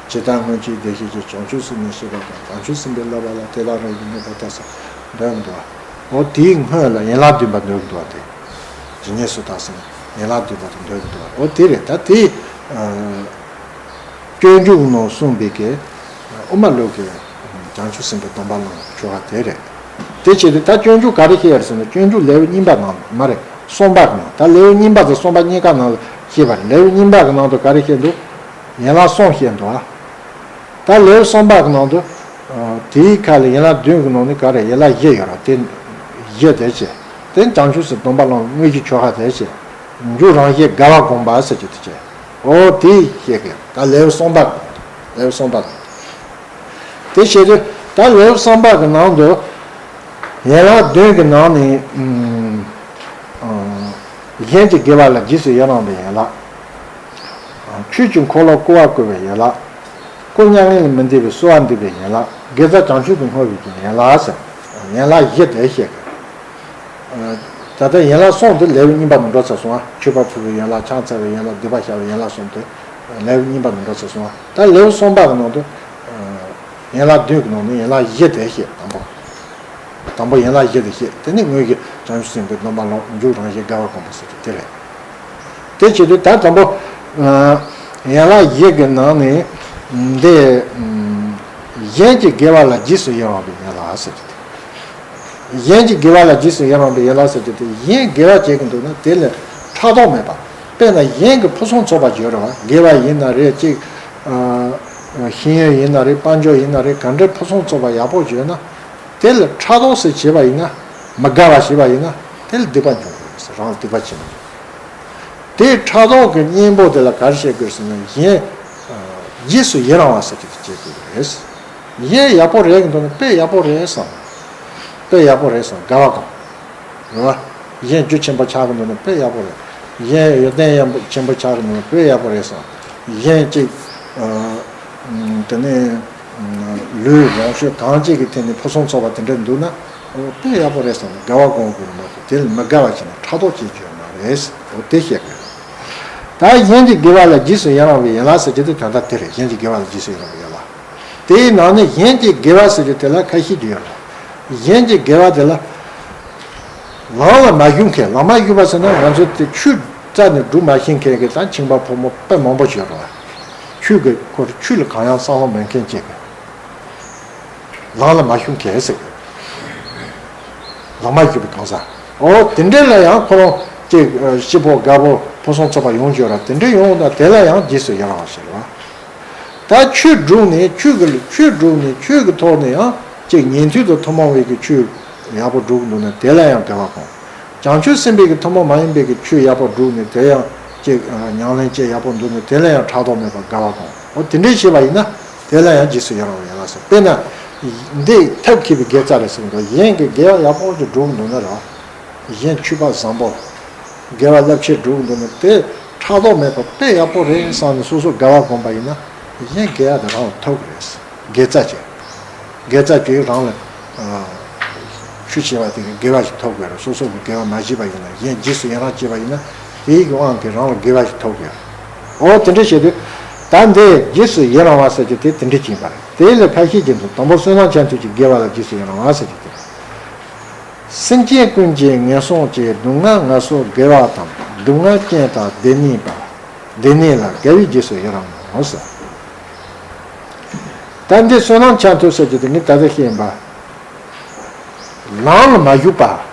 ཇི་ལྟར་སྔོན་གྱི་བདེ་གཤེགས་ཀྱིས། བྱང་ཆུབ་སེམས་ནི་བསྐྱེད་པ་དང་། བྱང་ཆུབ་སེམས་དཔའི་བསླབ་པ་ལ། དེ་དག་རང་གིས་ནུས་པ་ལྟར་ཟེར་འདོན་འདུག་ཨ། འོ་དེའི་སྔོན་ལ་ཡན་ལག་བདུན་པ་འདོན་འདུག་ཨ། དེ་ཇི་སྙེད་སུ་དག་ཟེར་ཡན་ལག་བདུན་པ་དེ་འདོན་འདུག་ཨ། འོ་དེ་རེད། ད་དེ། སྤྱོད་འཇུག་ནང་གསུངས་པའི་གི་དབུ་མ་ལུགས་ཀྱི་བྱང་ཆུབ་སེམས་དཔའི་སྡོམ་པ་བླང་བའི་ཆོ་ག་དེ་རེད། དེ་བྱས་ཏེ་ད་སྤྱོད་འཇུག་ག་རེ་བཤད་ཡོད་ཟེར་ན། སྤྱོད་འཇུག་ལེའུ་གཉིས་པ་ནང་མ་རེད། གསུམ་པ་ནང་། ད་ལེའུ་གཉིས་པ་དང་གསུམ་པ་གཉིས་ཀ་ནང་ལ་བཤད་པ་རེད། ལེའུ་གཉིས་པ་གི་ནང་དུ་ག་རེ་བཤད་འདུག་ཡན་ལག་གསུམ་བཤད་འདུག་ཨ། ད་ལེའུ་གསུམ་པ་གི་ནང་དུ། དེའི་ཁ་ལ་ཡན་ལག་བདུན་གི་ནང་ནས་ག་རེ་ཡན་ལག་བཞི་ཡོད་ར། དེ་བཞི་དེ་བྱས། དེ་བྱང་ཆུབ་སེམས་སྡོམ་པ་བླང་བའི་དངོས་གཞི་ཆོ་ག་དེ་བྱས། འཇུག་རང་བཞིན་དགའ་བ་བསྒོམ་པ་ཟེར་གྱི་དེ་བྱས། འོ་དེ་བཤད་གི། ད་ལེའུ་གསུམ་པ། ལེའུ་གསུམ་པ། དེ་བྱས་ཏེ་ད་ལེའུ་གསུམ་པ་གི་ནང་དུ་ཡན་ལག་བདུན་གི་ནང་ནས་ཨ་ གཞན་གྱི་དགེ་བ་ལ་རྗེས་སུ་ཡི་རང་བའི་ཡན་ལག། ཆོས་ཀྱི་འཁོར་ལོ་བསྐོར་བར་བསྐུལ་བའི་ཡན་ལག། སྐུ་མྱ་ངན་ལས་མི་འདའ་བར་གསོལ་བ་འདེབས་པའི་ཡན་ལག། དགེ་རྩ་བྱང་ཆུབ་ཏུ་བསྔོ་བའི་ཡན་ལག་ཟེར། ཡན་ལག་བཞི་དེ་བཤད། ད་ལྟ་ཡན་ལག་གསུམ་དེ་ལེའུ་གཉིས་པ་ནང་འགྲོ་ཚར་སོང་ང་། མཆོད་པ་ཕུལ་བའི་ཡན་ལག། ཕྱག་འཚལ་བའི་ཡན་ལག། སྡིག་པ་བཤགས་པའི་ཡན་ལག་གསུམ་དེ་ལེའུ་གཉིས་པ་ནང་འགྲོ་ཚར་སོང་ང་། ད་ལེའུ་གསུམ་པ་གི་ནང་དུ་ཡན་ལག་བདུན་གྱི་ནང་ནས་ཡན་ལག་བཞི་དེ་བཤད། དང་པོ། དང་པོ་ཡན་ལག་བཞི་དེ་བཤད། དེ་ནས་དངོས་ཀྱི་བྱང་ཆུབ་སེམས་དཔའི་སྡོམ་པ་ལ་འཇུག། རང་གཞན་དགའ་བ་སྒོམ་པ་ཟེར་དེ་རེད། དེ་བྱེད་དུས་ད་དང་པོ་ཡན་ལག་བཞི་གི་ནང་ནས་འདི་གཞན་གྱི་དགེ་བ་ལ་རྗེས་སུ་ཡི་རང་བའི་ཡན་ལག་ཟེར་གྱི་དེ། གཞན་གྱི་དགེ་བ་ལ་རྗེས་སུ་ཡི་རང་བའི་ཡན་ལག་ཟེར་གྱི་དེ། གཞན་དགེ་བ་བྱེད་ཀྱི་འདུག་ན་དེ་ལ་ཕྲག་དོག་མེད་པ། དཔེར་ན་གཞན་གྱི་ཕུན་སུམ་ཚོགས་པ་བརྗོད་རེད་བ། དགེ་བ་ཡིན་ན་རེད། ཅིག་ཤེས་ཡོན་ཡིན་ན་རེད། དཔལ་འབྱོར་ཡིན་ན་རེད། ག་འདྲའི་ཕུན་སུམ་ཚོགས་པ་ཡག་པོ་བརྗོད་ན། དེ་ལ་ཕྲག་དོག་ཟེར་བྱས་པ་ཡིན་ན། མི་དགའ་བ་བྱས་པ་ཡིན་ན། དེ་ལ་སྡིག་པ་འབྱུང་གི་རེད་ཟེར། རང་ལ་སྡིག་པ་བྱེད་མི་འགྱུར། དེ་ཕྲག་དོག་གི་གཉེན་པོ་དེ་ལ་ག་རེ་བྱེད་དགོས་ཟེར་ན། གཞན་རྗེས་སུ་ཡི་རང་བ་ཟེར་གྱི་དེ་བྱེད་དགོས་ཀྱི་རེད། གཞན་ཡག་པོ་རེད་གི་འདུག་ན་དཔེ་ཡག་པོ་རེད་བསམ། དཔེ་ཡག་པོ་རེད་བསམ། དགའ་བ་སྒོམ། རེད་བ། གཞན་རྒྱུ་ཆེན་པོ་ཆགས་གི་འདུག་ན་དཔེ་ཡག་པོ་རེད། གཞན་ཡོན་ཏན་ཡང་ཆེན་པོ་ཆགས་གི་འདུག་ན་དཔེ་ཡག་པོ་རེད་བསམ། གཞན་གཅིག་དེ་ནས་ལུས་ལོངས་སྤྱོད་གང་ཅིག་གི་ཐད་ནས་ཕུན་སུམ་ཚོགས་པ་དེ་འདྲ་འདུག་ན། དཔེ་ཡག་པོ་རེད་བསམ་ནས་དགའ་བ་སྒོམ་དགོས་མ་གཏོགས། དེ་ལ་མི་དགའ་བ་བྱས་ནས་ཕྲག་དོག་བྱེད་རྒྱུ་ཡོད་མ་རེད། འོ་དེ་བཤད་དགོས། ད་གཞན་གྱི་དགེ་བ་ལ་རྗེས་སུ་ཡི་རང་བའི་ཡན་ལག་ཟེར་གྱི་དེ་ད་ལྟ་དེ་རེད། གཞན་གྱི་དགེ་བ་ལ་རྗེས་སུ་ཡི་རང་བའི་ཡན་ལག། དེའི་ནང་ནས་གཞན་གྱི་དགེ་བ་ཟེར་རྒྱུ་དེ་ལ་ཁ་ཤས་ཀྱི་ཡོད་རེད། གཞན་གྱི་དགེ་བ་དེ་ལ་ལམ་ལ་མ་ཞུགས་མཁན། ལམ་མ་ཞུགས་པ་ཟེར་ན་ང་ཚོ་དེ་ཆོས་རྩ་ནས་སྒྲུབ་མ་ཤེས་མཁན་གྱི་ད་ཁྱིམ་པ་ཕོ་མོ་དཔེ་མང་པོ་ཡོད་རེད། ཆོས་ཀྱི་སྐོར་ཆོས་ལ་གང་ཡང་བསམ་བློ་མེད་མཁན་ཅིག་གི། ལམ་ལ་མ་ཞུགས་མཁན་ཟེར་གི། ལམ་མ་ཞུགས་པའི་གང་ཟག། འོ་དེ་འདྲ་ལ་ཡང་ཁོ་རང་ཅིག་སྐྱིད་པོ་དགའ་པོ་ཕུན་སུམ་ཚོགས་པ་ཡོང་རྒྱུ་ར། དེ་འདྲ་ཡོང་ན་དེ་ལ་ཡང་རྗེས་སུ་ཡི་རང་བ་ཟེར་བ། ད་ཆོས་བསྒྲུབས་ནས་ཆོས་ཀྱི་ཆོས་བསྒྲུབས་ནས་ཆོས་ཀྱི་ཐོག་ནས་ཡང་ཅིག་ཉན་ཐོས་དང་ཐུན་མོང་བའི་གི་ཆོས་ཡག་པོ་སྒྲུབ་འདུག་ན་དེ་ལ་ཡང་དགའ་བ་སྒོམ། བྱང་ཆུབ་སེམས་དཔའི་གི་ཐུན་མོང་མ་ཡིན་པའི་གི་ཆོས་ཡག་པོ་བསྒྲུབས་ནས་དེ་ཡང་ཅིག་ཉམས་ལེན་བྱེད་ཡག་པོ་འདུག་ནས་དེ་ལ་ཡང་ཕྲག་དོག་མེད་པར་དགའ་བ་སྒོམ། འོ་དེ་འདྲས་བྱས་པ་ཡིན་ན་དེ་ལ་ཡང་རྗེས་སུ་ཡི་རང་བའི་ཡན་ལག་ཟེར། དཔེར་ན་འདི་ཐབས་མཁས་པའི་དགེ་རྩ་རེད་ཟེར་གི་འདུག་གཞན་གྱི་དགེ་བ་ཡག་པོ་ཅིག་བསྒྲུབས་འདུག་ན་ར། གཞན་ཆོས་པ་བཟང་པོ། དགེ་བ་རླབས་ཆེན་སྒྲུབ་འདུག་ན་དེ་ཕྲག་དོག་མེད་པར་དཔེ་ཡག་པོ་རེད་བསམ་ནས་སོ་སོ་དགའ་བ་སྒོམ་པ་ཡིན་ན། གཞན་དགེ་བ་དེ་རང་ལ་ཐོབ་གི་རེད། དགེ་རྩ་བྱས། དགེ་རྩ་བྱས་རང་ལ་ཆོས་བྱས་པ་དེ་གི་དགེ་བ་ཞིག་ཐོབ་གི་རེད། སོ་སོ་གི་དགེ་བ་མ་བྱས་པ་ཡིན་ན། གཞན་རྗེས་སུ་ཡི་རང་བྱས་པ་ཡིན་ན་དེའི་གི་དབང་གིས་རང་ལ་དགེ་བ་ཞིག་ཐོབ་གི་རེད། འོ་དེ་འདྲ་བྱས་དུས་ད་འདི་རྗེས་སུ་ཡི་རང་བ་ཟེར་རྒྱུ་དེ་དེ་འདྲ་ཅིག་ཡིན་པ་རེད། དེ་ལ་ཁ་ཤས་ཀྱིས་དང་པོ་བསོད་ནམས་ཆེན་ཐོས་ཀྱི་དགེ་བ་ལ་རྗེས་སུ་ཡི་རང་བ་ཟེར་རྒྱུ་དེ། སེམས་ཅན་ཀུན་གྱི་ངན་སོང་སྐྱེ། སྡུག་བསྔལ་ངལ་གསོ་དགེ་བ་དང་། སྡུག་བསྔལ་རྐྱེན་དང་བདེ་གནས་པ། བདེ་གནས་ལ་དགའ་བའི་རྗེས་སུ་ཡི་རང་ངོ་། ད་འདི་བསོད་ནམས་ཆེན་ཐོས་ཟེར་རྒྱུ་དེ་ངས་ད་ལྟ་བཤད་ཡིན་པ། ལམ་ལ་མ་ཞུགས་པ།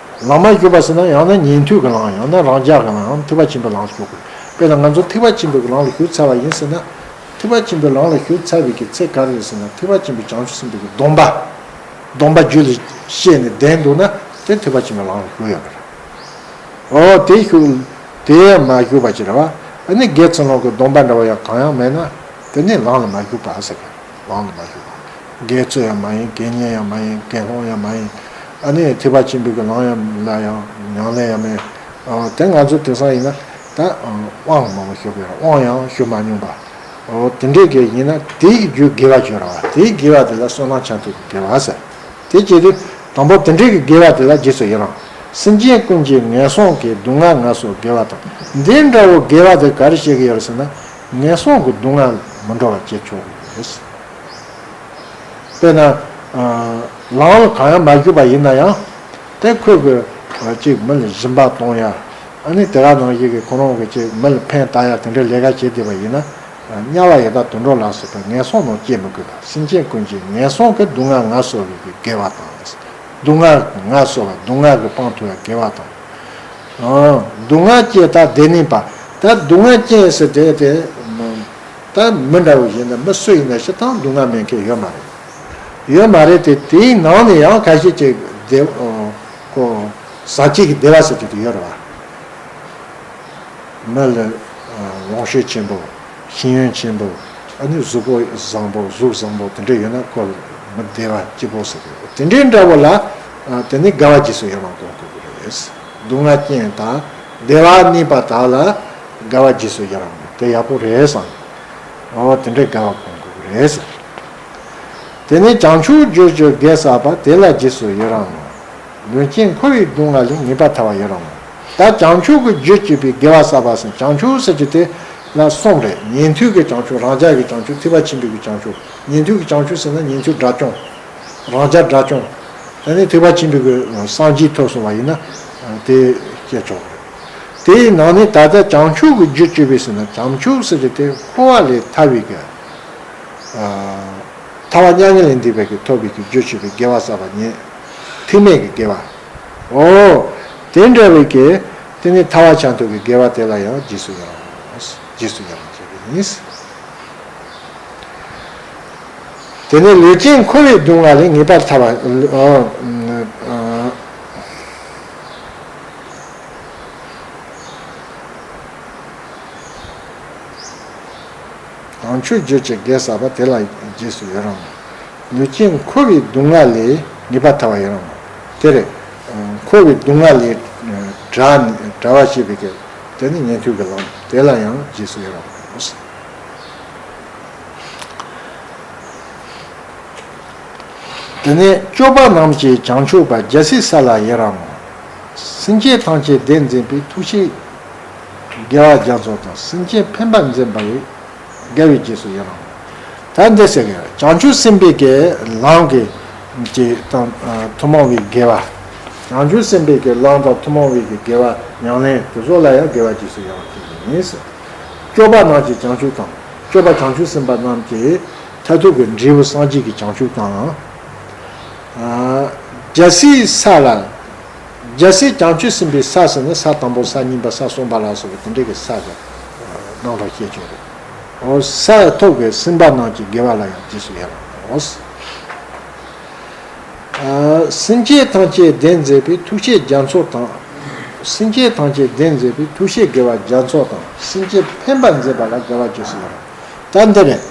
ལམ་མ་ཞུགས་པ་ཟེར་ན་ཡང་ན་ཉན་ཐོས་ཀྱི་ལམ། ཡང་ན་རང་རྒྱལ་གྱི་ལམ། ཡང་ན་ཐེག་པ་ཆེན་པོའི་ལམ་ལ་ཞུགས་དགོས། དཔེར་ན་ང་ཚོ་ཐེག་པ་ཆེན་པོའི་ལམ་ལ་ཞུགས་ཚར་བ་ཡིན་ཟེར་ན། ཐེག་པ་ཆེན་པོའི་ལམ་ལ་ཞུགས་ཚར་བའི་གི་ཚེ་ག་རེ་རེད་ཟེར་ན། ཐེག་པ་ཆེན་པོའི་བྱང་ཆུབ་སེམས་དཔའི་གི་སྡོམ་པ། སྡོམ་པ་རྒྱུད་ལ་སྐྱེས་ནས་ལྡན་འདུག་ན་དེ་ཐེག་པ་ཆེན་པོའི་ལམ་ལ་ཞུགས་ཡོད་པ་རེད། འོ་དེ་ཞུགས། དེ་ཡང་མ་ཞུགས་པ་ཅིག་རེད་བ། ཨ་ནི་དགེ་ཚུལ་སློང་གི་སྡོམ་པ་འདྲ་བ་ཡང་གང་ཡང་མེད་ན་དེ་ནི་ལམ་ལ་མ་ཞུགས་པ་ཟེར་གི། ལམ་ལ་མ་ཞུགས་པ། དགེ་ཚུལ་ཡང་མ་ཡིན། དགེ་བསྙེན་ཡང་མ་ཡིན། དགེ་སློང་ཡང་མ་ཡིན། ཨ་ནི་ཐེག་པ་ཆེན་པོའི་གི་ལམ་ཡང་ལ་ཡང་ཉམས་ལེན་ཡང་མེད། ཨ་དེ་ང་ཚོ་དེང་སང་ཡིན་ན་ད་དབང་མང་པོ་ཞུགས་པའི་དབང་ཡང་ཞུ་མ་མྱོང་པ། འོ་དེ་འདྲའི་གི་ཡིན་ན་དེའི་རྒྱུ་དགེ་བ་བརྗོད་ར་བ། དེའི་དགེ་བ་དེ་ལ་བསོད་ནམས་ཆེན་ཐོས་ཀྱི་དགེ་བ་ཟེར། དེ་བྱེད་དུས་དང་པོ་དེ་འདྲའི་གི་དགེ་བ་དེ་ལ་རྗེས་སུ་ཡི་རང་། སེམས་ཅན་ཀུན་གྱི་ངན་སོང་གི་སྡུག་བསྔལ་ངལ་གསོ་དགེ་བ་དང་། འདི་འདྲ་བོ་དགེ་བ་དེ་ག་རེ་བྱེད་ཀྱི་ཡོད་རེད་ཟེར་ན། ངན་སོང་གི་སྡུག་བསྔལ་མི་འགྲོ་བ་བྱེད་ཆོག་གི་ཡོད་རེད། དཔེར་ན། ལམ་ལ་གང་ཡང་མ་ཞུགས་པ་ཡིན་ན་ཡང་། དེ་ཁོས་གི་ཅིག་མི་ལ་སྦྱིན་པ་གཏོང་ཡ། ཨ་ནི་དེ་ག་ནང་བཞིན་གི་ཁོ་རང་གི་ཅིག་མི་ལ་ཕན་བཏགས་ཡ་དེ་འདྲའི་ལས་ཀ་བྱེད་བསྡད་པ་ཡིན་ན། དམྱལ་བ་ཡི་དྭགས་དུད་འགྲོ་ལ་སོགས་པའི་ངན་སོང་ནང་སྐྱེ་མི་དགོས་པ། སེམས་ཅན་ཀུན་གྱི་ངན་སོང་གི་སྡུག་བསྔལ་ངལ་གསོ་བའི་གི་དགེ་བ་དང་། སྡུག་བསྔལ་ངལ་གསོ་བ། སྡུག་བསྔལ་གི་སྤངས་ཐུབ་ཡ་དགེ་བ་དང་། སྡུག་བསྔལ་རྐྱེན་དང་བདེ་གནས་པ། ད་སྡུག་བསྔལ་རྐྱེན་ཟེར་དེ་དེ། ད་མི་འདྲ་བོ་ཡིན་ན་མི་སུ་ཡིན་ན་སྤྱིར་བཏང་སྡུག་བསྔལ་མེད་མཁན་ཡོད་མ་རེད། ཡོད་མ་རེད་དེ། དེའི་ནང་ནས་ཡང་ཁ་ཤས་ཅིག་བདེ། ཁོ་ཟག་བཅས་ཀྱི་བདེ་བ་ཟེར་གྱི་དེ་ཡོད་རེད་བ། མི་ལ་ལོངས་སྤྱོད་ཆེན་པོ། ཤེས་ཡོན་ཆེན་པོ། ཨ་ནི་གཟུགས་པོ་བཟང་པོ། གཟུགས་བཟང་པོ་དེ་འདྲ་ཡོད་ན་ཁོ་མི་བདེ་བ་སྐྱིད་པོ་ཟེར་གྱི་དེ་འདྲའི་འདྲ་བོ་ལ། དེ་ནི་དགའ་བ་རྗེས་སུ་ཡི་རང་གཏོང་དགོས་ཀྱི་རེད། སྡུག་བསྔལ་རྐྱེན་དང་ བདེ་བ་གནས་པ་དག་ལ་དགའ་བ་རྗེས་སུ་ཡི་རང་ངོ་། དེ་ཡག་པོ་རེད་བསམ། འོ་དེ་འདྲའི་དགའ་བ་སྒོམ་དགོས་ཀྱི་རེད་ཟེར། དེ་ནས་བྱང་ཆུབ་རྒྱུར་གྱུར་དགེ་བསགས་པ་དེ་ལ་རྗེས་སུ་ཡི་རང་ངོ་། ལུས་ཅན་འཁོར་བའི་སྡུག་བསྔལ་ལས་ངེས་པར་ཐར་བར་ཡི་རང་ངོ་། ད་བྱང་ཆུབ་ཀྱི་རྒྱུར་གྱུར་པའི་དགེ་བ་བསགས་པ་ཟེར། བྱང་ཆུབ་ཟེར་རྒྱུ་དེ་ལ་གསུམ་རེད། ཉན་ཐོས་ཀྱི་བྱང་ཆུབ། རང་རྒྱལ་གྱི་བྱང་ཆུབ། ཐེག་པ་ཆེན་པོའི་གི་བྱང་ཆུབ། ཉན་ཐོས་ཀྱི་བྱང་ཆུབ་ཟེར་ན་ཉན་ཐོས་དགྲ་བཅོམ། རང་རྒྱལ་དགྲ་བཅོམ། དེ་ནས་ཐེག་པ་ཆེན་པོའི་གི་སངས་རྒྱས་ཐོབ་སོང་བ་ཡིན་ན་དེ་སྐྱེ་ཆོག་གི་རེད། དེའི་ནང་ནས་ད་ལྟ་བྱང་ཆུབ་ཀྱི་རྒྱུར་གྱུར་པའི་ཟེར་ན། བྱང་ཆུབ་ཟེར་རྒྱུ་དེ་འཁོར་བ་ལས་ཐར་བའི་གི་ཨ། ཐར་པ་མྱ་ངན་ལས་འདས་པའི་གི་ཐོབ་པའི་གི་རྒྱུར་གྱུར་པའི་དགེ་བ་བསགས་པ་ཉིད། ཐེག་དམན་གྱི་དགེ་བ། འོ། དེ་འདྲ་བའི་གི་དེ་ནི་ཐར་པ་ཆ་མཐུན་གྱི་དགེ་བ་དེ་ལ་ཡང་རྗེས་སུ་ཡི་རང་། རྗེས་སུ་ཡི་རང་བྱེད་པ་ཡིན། དེ་ནི་ལུས་ཅན་འཁོར་བའི་སྡུག་བསྔལ་ལས་ངེས་པར་ཐར་བ། ཨ། ཨ། བྱང་ཆུབ་རྒྱུར་གྱུར་དགེ་བསགས་པ་དེ་ལ་རྗེས་སུ་ཡི་རང་ངོ་། ལུས་ཅན་འཁོར་བའི་སྡུག་བསྔལ་ལས་ངེས་པར་ཐར་བར་ཡི་རང་ངོ་། དེ་རེད། འཁོར་བའི་སྡུག་བསྔལ་ལས་བྲལ་ནས་བྲལ་བར་བྱེད་པའི་གི་དེ་ནི་ཉན་ཐོས་ཀྱི་ལམ། དེ་ལ་ཡང་རྗེས་སུ་ཡི་རང་ངོ་། དེ་ནས་སྐྱོབ་པ་རྣམས་ཀྱི་བྱང་ཆུབ་པ། རྒྱལ་སྲས་ས་ལ་ཡི་རང་ངོ་། སེམས་ཅན་ཐམས་ཅད་བདེར་འཛིན་པའི། ཐུགས་བསྐྱེད་དགེ་བ་རྒྱ་མཚོ་དང་། སེམས་ཅན་ཕན་པར་འཛིན་པ་ཡི། དགེ་བའི་རྗེས་སུ་ཡི་རང་ངོ་། ད་འདི་ཟེར་གི་བྱང་ཆུབ་སེམས་དཔའི་གི་ལམ་གྱི་གི་དང་ཐུན་མོང་བའི་དགེ་བ། བྱང་ཆུབ་སེམས་དཔའི་གི་ལམ་དང་ཐུན་མོང་བའི་གི་དགེ་བ་ཉམས་ལེན་དེ་ཚོ་ལ་ཡང་དགེ་བ་རྗེས་སུ་ཡི་རང་བྱེད་ཀྱི་ཡིན། སྐྱོབ་པ་རྣམས་ཀྱི་བྱང་ཆུབ་དང་། སྐྱོབ་པ་བྱང་ཆུབ་སེམས་དཔའ་རྣམས་ཀྱི་མཐར་ཐུག་གི་འབྲས་བུ་སངས་རྒྱས་ཀྱི་བྱང་ཆུབ་དང་། ཨ། རྒྱལ་སྲས་ས་ལ། རྒྱལ་སྲས་བྱང་ཆུབ་སེམས་དཔའི་ས་ཟེར་ན་ས་དང་པོ་ས་གཉིས་པ་ས་གསུམ་པ་ལ་སོགས་པའི་དེ་འདྲའི་གི་ས་གི་ནང་ལ་བཤད་ཆོག་རེད། འོ་ས་ཐོབ་པའི་སེམས་དཔའ་རྣམས་ཀྱི་དགེ་བ་ལ་ཡང་རྗེས་སུ་ཡི་རང་ངོ་། ཨ། སེམས་ཅན་ཐམས་ཅད་བདེར་འཛིན་པའི། ཐུགས་བསྐྱེད་རྒྱ་མཚོ་དང་། སེམས་ཅན་ཐམས་ཅད་བདེར་འཛིན་པའི། ཐུགས་བསྐྱེད་དགེ་བ་རྒྱ་མཚོ་དང་། སེམས་ཅན་ཕན་པར་འཛིན་པ་ལ་དགའ་བ་རྗེས་སུ་ཡི་རང་། ད་འདི་རེད།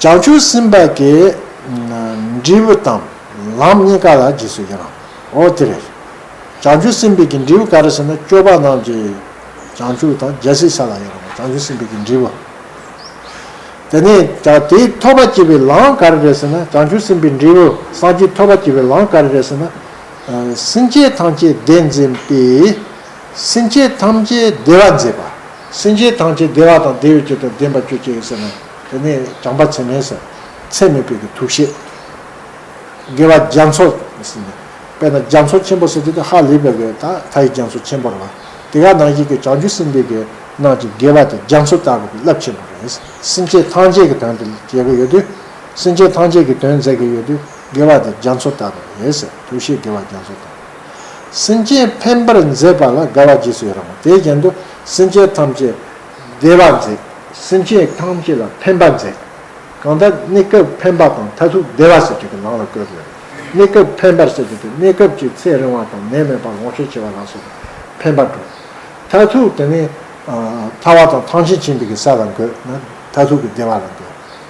བྱང་ཆུབ་སེམས་དཔའ་གི་འབྲས་བུ་དང་ལམ་གཉིས་ཀ་ལ་རྗེས་སུ་ཡི་རང་། འོ་དེ་རེད། བྱང་ཆུབ་སེམས་དཔའི་གི་འབྲས་བུ་ག་རེ་ཟེར་ན། སྐྱོབ་པ་རྣམས་ཀྱི་བྱང་ཆུབ་དང་། རྒྱལ་སྲས་ས་ལ་ཡི་རང་། བྱང་ཆུབ་སེམས་དཔའི་གི་འབྲས་བུ། དེ་ནས་ཀྱང་དེའི་ཐོབ་པར་བྱེད་པའི་ལམ་ག་རེ་རེད་ཟེར་ན། བྱང་ཆུབ་སེམས་དཔའི་འབྲས་བུ་སངས་རྒྱས་ཐོབ་པར་བྱེད་པའི་ལམ་ག་རེ་རེད་ཟེར་ན། ཨ། སེམས་ཅན་ཐམས་ཅད་བདེར་འཛིན་པའི། སེམས་ཅན་ཐམས་ཅད་བདེ་བར་མཛད་པ། སེམས་ཅན་ཐམས་ཅད་བདེ་བ་དང་བདེ་བའི་རྒྱུ་དང་ལྡན་པར་གྱུར་ཅིག་ཟེར་ན། དེ་ནས་བྱམས་པ་ཚད་མེད་ཟེར། ཚད་མེད་པའི་གི་ཐུགས་བསྐྱེད། དགེ་བ་རྒྱ་མཚོ་ཟེར་ནས། དཔེར་ན་རྒྱ་མཚོ་ཆེན་པོ་ཟེར་དུས་དེ་ཧ་ལས་པའི་གི་ད་མཐའ་ཡས་རྒྱ་མཚོ་ཆེན་པོ་རེད་བ། དེ་ག་ནང་བཞིན་གྱི་བྱང་ཆུབ་སེམས་དཔའི་གི་ནང་གི་དགེ་བ་དེ་རྒྱ་མཚོ་ལྟ་བུ་གི་རླབས་ཆེན་པོ་རེད། སེམས་ཅན་ཐམས་ཅད་ཀྱི་དོན་དུ་བྱེད་ཀྱི་ཡོད་དུས། སེམས་ཅན་ཐམས་ཅད་ཀྱི་དོན་མཛད་ཀྱི་ཡོད་དུས། དགེ་བ་དེ་རྒྱ་མཚོ་ལྟ་བུ་རེད་ཟེར། ཐུགས་བསྐྱེད་དགེ་བ་རྒྱ་མཚོ་ལྟ་བུ། སེམས་ཅན་ཕན་པར་མཛད་པ་ལ་དགའ་བ་རྗེས་སུ་ཡི་རང་ངོ་། དེ་བཞིན་དུ་སེམས་ཅན་ཐམས་ཅད་བདེ་བར་མཛད། སེམས་ཅན་ཐམས་ཅད་ལ་ཕན་པར་མཛད། གང་ལྟར་གནས་སྐབས་ཕན་པ་དང་མཐར་ཐུག་བདེ་བ་ཟེར་རྒྱུ་གི་ནང་ལ་བཀོད་དགོས། གནས་སྐབས་ཕན་པར་ཟེར་རྒྱུ་དེ་གནས་སྐབས་ཀྱི་ཚེ་རིང་བ་དང་ནད་མེད་པ་ལོངས་སྤྱོད་ཆེ་བ་ལ་སོགས་པའི་ཕན་པ་སྒྲུབ། མཐར་ཐུག་དེ་ནི་ཨ་ཐར་པ་དང་ཐམས་ཅད་མཁྱེན་པའི་གི་ས་ལ་འགོད་ན་མཐར་ཐུག་གི་བདེ་བ་ལ་འགོད།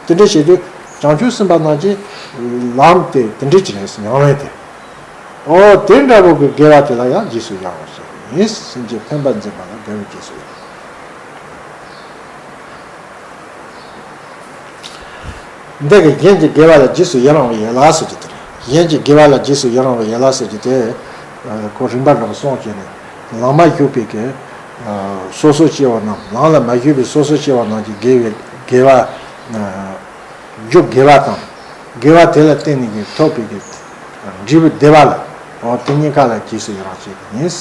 དེ་འདྲ་བྱེད་དུས་བྱང་ཆུབ་སེམས་དཔའ་རྣམས་ཀྱི་ལམ་དེ་དེ་འདྲ་ཅིག་རེད། ཉམས་ལེན་དེ། འོ་དེ་འདྲ་བོ་གི་དགེ་བ་དེ་ལ་ཡང་རྗེས་སུ་ཡི་རང་ཞེས་ཡིན། སེམས་ཅན་ཕན་པར་མཛད་པ་ལ་དགའ་བའི་རྗེས་སུ་ཡི་རང་། འདི་གི་གཞན་གྱི་དགེ་བ་ལ་རྗེས་སུ་ཡི་རང་བའི་ཡན་ལག་ཟེར་རྒྱུ་དེ་རེད། གཞན་གྱི་དགེ་བ་ལ་རྗེས་སུ་ཡི་རང་བའི་ཡན་ལག་ཟེར་རྒྱུ་དེ། ཁོ་རིམ་པ་འདྲ་བོ་གསུངས་བྱས་ནས། ལམ་མ་ཞུགས་པའི་གི་སོ་སོ་སྐྱེ་བོ་རྣམས། ལམ་ལ་མ་ཞུགས་པའི་སོ་སོ་སྐྱེ་བོ་རྣམས་ཀྱི་དགེ་བའི་དགེ་བ། རྒྱུ་དགེ་བ་དང་། དགེ་བ་དེ་ལ་བརྟེན་ནས་ཀྱི་ཐོབ་པའི་གི་འབྲས་བུ་བདེ་བ་ལ། འོ་དེ་གཉིས་ཀ་ལ་རྗེས་སུ་ཡི་རང་བྱེད་ཀྱི་ཡིན།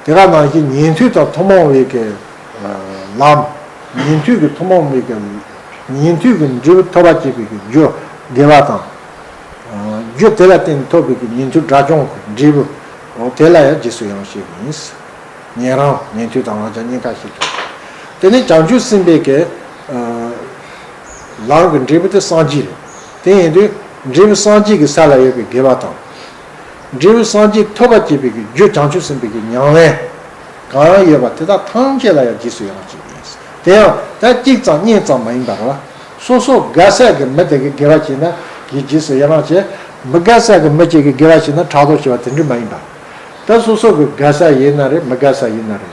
དེ་ག་ནང་བཞིན་ཉན་ཐོས་དང་ཐུན་མོང་བའི་གི་ལམ། ཉན་ཐོས་ཀྱི་ཐུན་མོང་བའི་གི་ཉན་ཐོས་ཀྱི་འབྲས་བུ་ཐོབ་པར་བྱེད་པའི་གི་རྒྱུ་དགེ་བ་དང་། རྒྱུ་དེ་ལ་བརྟེན་ནས་ཐོབ་པའི་གི་ཉན་ཐོས་དགྲ་བཅོམ་གྱི་འབྲས་བུ། འོ་དེ་ལ་ཡང་རྗེས་སུ་ཡི་རང་བྱེད་ཀྱི་ཡིན། ཉན་རང་། ཉན་ཐོས་དང་རང་རྒྱལ་གཉིས་ཀ་ཞིག་ཏུ། དེ་ནས་བྱང་ཆུབ་སེམས་དཔའི་གི་ལམ་གྱི་འབྲས་བུ་དེ་སངས་རྒྱས་རེད། དེ་ཡིན་དུས་འབྲས་བུ་སངས་རྒྱས་ཀྱི་ས་ལ་ཡོད་པའི་དགེ་བ་དང་། འབྲས་བུ་སངས་རྒྱས་ཐོབ་པར་བྱེད་པའི་གི་རྒྱུ་བྱང་ཆུབ་སེམས་དཔའི་གི་ཉམས་ལེན་གང་ཡོད་པ་དེ་དག་ཐམས་ཅད་ལ་ཡང་རྗེས་སུ་ཡི་རང་བྱེད་ཀྱི་ཡིན། དེ་ཡང་ད་གཅིག་ཙམ་གཉིས་ཙམ་མ་ཡིན་པ་རེད་བ། སོ་སོ་དགའ་ས་གི་མི་དེ་གི་དགེ་བ་བྱས་ན་གི་རྗེས་སུ་ཡི་རང་བྱེད། མི་དགའ་ས་གི་མི་གཅིག་གི་དགེ་བ་བྱས་ན་ཕྲག་དོག་བྱེད་པ་དེ་འདྲ་མ་ཡིན་པ། ད་སོ་སོ་གི་དགའ་ས་ཡིན་ན་རེད། མི་དགའ་ས་ཡིན་ན་རེད།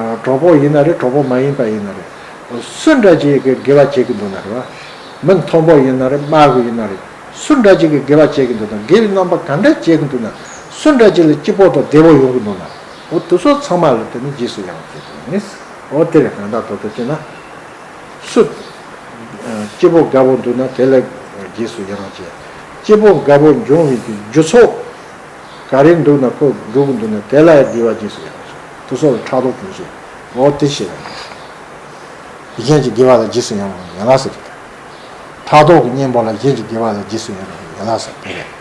ཨ། གྲོགས་པོ་ཡིན་ན་རེད། གྲོགས་པོ་མ་ཡིན་པ་ཡིན་ན་རེད། སུ་འདྲ་ཅིག་གི་དགེ་བ་བྱེད་ཀྱི་འདུག་ན་རེད་བ། མི་མཐོན་པོ་ཡིན་ན་རེད། དམའ་གི་ཡིན་ན་རེད། སུ་འདྲ་ཅིག་གི་དགེ་བ་བྱེད་ཀྱི་འདུག་ན། དགེ་བའི་རྣམ་པ་ག་འདྲ་བྱེད་ཀྱི་འདུག་ན། སུ་འདྲ་ཅིག་ལ་སྐྱིད་པོ་དང་བདེ་བོ་ཡོང་གི་འདུག་ན། འོ་དེ་ཚོ་ཚང་མ་ལ་དེ་ནི་རྗེས་སུ་ཡི་རང་བྱེད་དགོས་ནི། འོ་དེ་རེད། གང་ལྟར་ད་ལྟ་བྱས་ན། སུ་སྐྱིད་པོ་དགའ་པོ་འདུག་ན་དེ་ལ་རྗེས་སུ་ཡི་རང་བྱེད། སྐྱིད་པོ་དགའ་པོ་འབྱུང་བའི་གི་རྒྱུ་ཚོགས་ག་རེ་འདུག་ན་ཁོ་འགྲུབ་ཀྱི་འདུག་ན་དེ་ལ་དགེ་བ་རྗེས་སུ་ཡི་རང་བྱེད། དེ་ཚོ་ལ་ཕྲག་དོག་གྱོང་ཞིག་འོ་དེ་བྱེད་ཡ། གཞན་གྱི་དགེ་བ་ལ་རྗེས་སུ་ཡི་རང་ཡན་ལག་ཟེར་གྱི། ཕྲག་དོག་གི་གཉེན་པོ་ལ་གཞན་གྱི་དགེ་བ་ལ་རྗེས་སུ་ཡི་རང་ཡན་ལག་ཟེར་དེ་རེད།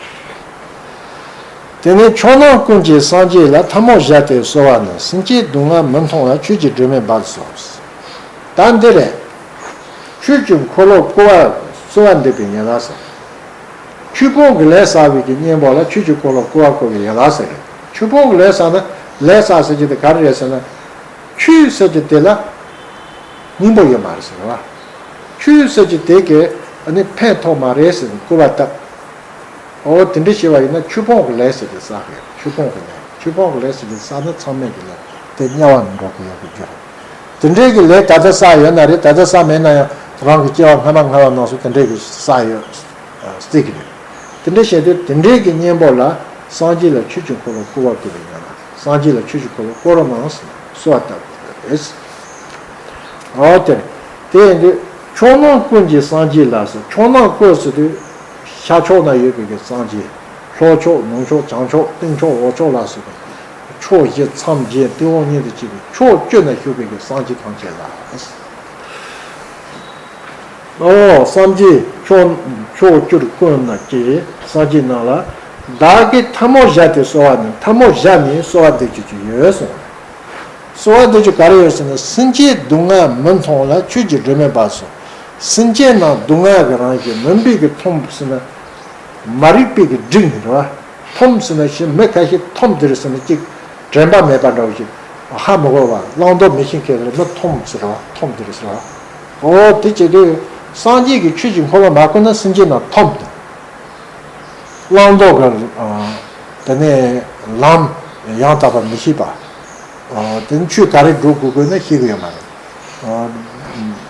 དེ་ནས་ཕྱོགས་རྣམས་ཀུན་གྱི་སངས་རྒྱས་ལ། ཐལ་མོ་བཞག་སྟེ་གསོལ་བ་ནི། སེམས་ཅན་སྡུག་བསྔལ་མི་མཐོང་བར། ཆོས་ཀྱི་སྒྲོན་མེ་སྦར་དུ་གསོལ། ད་འདི་རེད། ཆོས་ཀྱི་འཁོར་ལོ་བསྐོར་བ་གསོལ་བ་འདེབས་པའི་ཡན་ལག་ཟེར། ཆོས་སྤོང་གི་ལས་བསགས་པའི་གི་གཉེན་པོ་ལ་ཆོས་ཀྱི་འཁོར་ལོ་བསྐོར་བ་བསྐོར་བའི་ཡན་ལག་ཟེར། ཆོས་སྤོང་གི་ལས་བསགས་ན། ལས་བསགས་ཟེར་གྱི་དེ་ག་རེ་རེད་ཟེར་ན། ཆོས་ཟེར་གྱི་དེ་ལ་སྙིང་པོ་ཡོད་མ་རེད་ཟེར་བ། ཆོས་ཟེར་གྱི་དེ་གས་ཨ་ནི་ཕན་ཐོགས་མ་རེད་ཟེར་ནས་སྐུར་བ་བཏབ། འོ་དེ་འདྲ་བྱས་པ་ཡིན་ན་ཆོས་སྤོང་གི་ལས་ཟེར་གྱི་བསགས་རེད། ཆོས་སྤོང་གི་ལས། ཆོས་སྤོང་གི་ལས་ཟེར་གྱི་བསགས་ན་ཚང་མས་ཀྱི་ལས་དེ་དམྱལ་བ་ནས་འགྲོ་གི་ཡོད་པའི་རྒྱུ་རེད། དེ་འདྲའི་གི་ལས་ད་ལྟ་བསགས་ཡོད་ན་རེད། ད་ལྟ་བསགས་མེད་ན་ཡང་རང་གི་སྐྱེ་བ་སྔ་མ་སྔ་བ་ནང་སུ་དེ་འདྲའི་གི་བསགས་ཡོད། ཨ། སྲིད་ཀྱི་རེད། དེ་འདྲ་བྱས་དུས་དེ་འདྲའི་གི་གཉེན་པོ་ལ་སངས་རྒྱས་ལ་ཆོས་ཀྱི་འཁོར་ལོ་བསྐོར་བ་བསྐུར་བའི་ཡན་ལག་སངས་རྒྱས་ལ་ཆོས་ཀྱི་འཁོར་ལོ་བསྐོར་རོགས་གནང་ཟེར་གསོལ་བ་བཏབ་པ་རེད། འོ་དེ་རེད། དེ་ཡིན་དུས་ཕྱོགས་རྣམས་ཀུན་གྱི་སངས་རྒྱས་ལ་ཟེར། ཕྱོགས་རྣམས་ཀུན་ཟེར་དུས་ཤར་ཕྱོགས་ན་ཡོད་པའི་གི་སངས་རྒྱས། ལྷོ་ཕྱོགས་ནུབ་ཕྱོགས་བྱང་ཕྱོགས་སྟེང་ཕྱོགས་འོག་ཕྱོགས་ལ་ཟེར་དུས་ཕྱོགས་བཞི་མཚམས་བརྒྱད་སྟེང་འོག་གཉིས་དང་བཅས་པའི་ཕྱོགས་བཅུ་ན་བཞུགས་པའི་གི་སངས་རྒྱས་ཐམས་ཅད་ལ། ཨོ། སངས་རྒྱས་ཕྱོགས་ཕྱོགས་བཅུར་ཀུན་ན་སྐྱེས་སངས་རྒྱས་རྣམས་ལ། བདག་གིས་ཐལ་མོ་བཞག་སྟེ་གསོལ་བ་ནི། ཐལ་མོ་བཞག་ནས་གསོལ་བ་འདེབས་རྒྱུ་ཅིག་ཡོད་གསུངས། གསོལ་བ་འདེབས་རྒྱུ་ག་རེ་ཡོད་ཟེར་ན། སེམས་ཅན་སྡུག་བསྔལ་མི་མཐོང་ལ། ཆོས་ཀྱི་སྒྲོན་མེ་སྦར་དུ་གསོལ། སེམས་ཅན་རྣམས་སྡུག་བསྔལ་གྱི་རང་བཞིན་མུན་པས་ཀྱིས་འཐོམས་ཟེར་ན། མ་རིག་པས་ཀྱིས་བསྒྲིབས་ནས་རེད་བ། འཐོམས་ཟེར་ན་ཞེ་མི་ཁ་ཤས་འཐོམས་དེ་རེད་ཟེར་ན་ཅིག་དྲན་པ་མེད་པ་འདྲ་བོ་ཞིག་ཧ་མི་གོ་བ། བླང་དོར་མི་ཤེས་མཁན་རེད། མི་འཐོམས་ཟེར་བ། འཐོམས་དེ་རེད་ཟེར་བ། འོ་དེ་བྱེད་དུས་སངས་རྒྱས་ཀྱི་ཆོས་ཀྱི་འཁོར་ལོ་མ་བསྐོར་ན་སེམས་ཅན་རྣམས་འཐོམས་ཏེ། བླང་དོར་གྱི། ཨ། དེ་ནས་ལམ་ཡང་དག་པ་མི་ཤེས་པ། ཨ། དེ་ནས་ཆོས་ག་རེ་སྒྲུབ་དགོས་དགོས་ན་ཤེས་ཀྱི་ཡོད་མ་རེད། ཨ།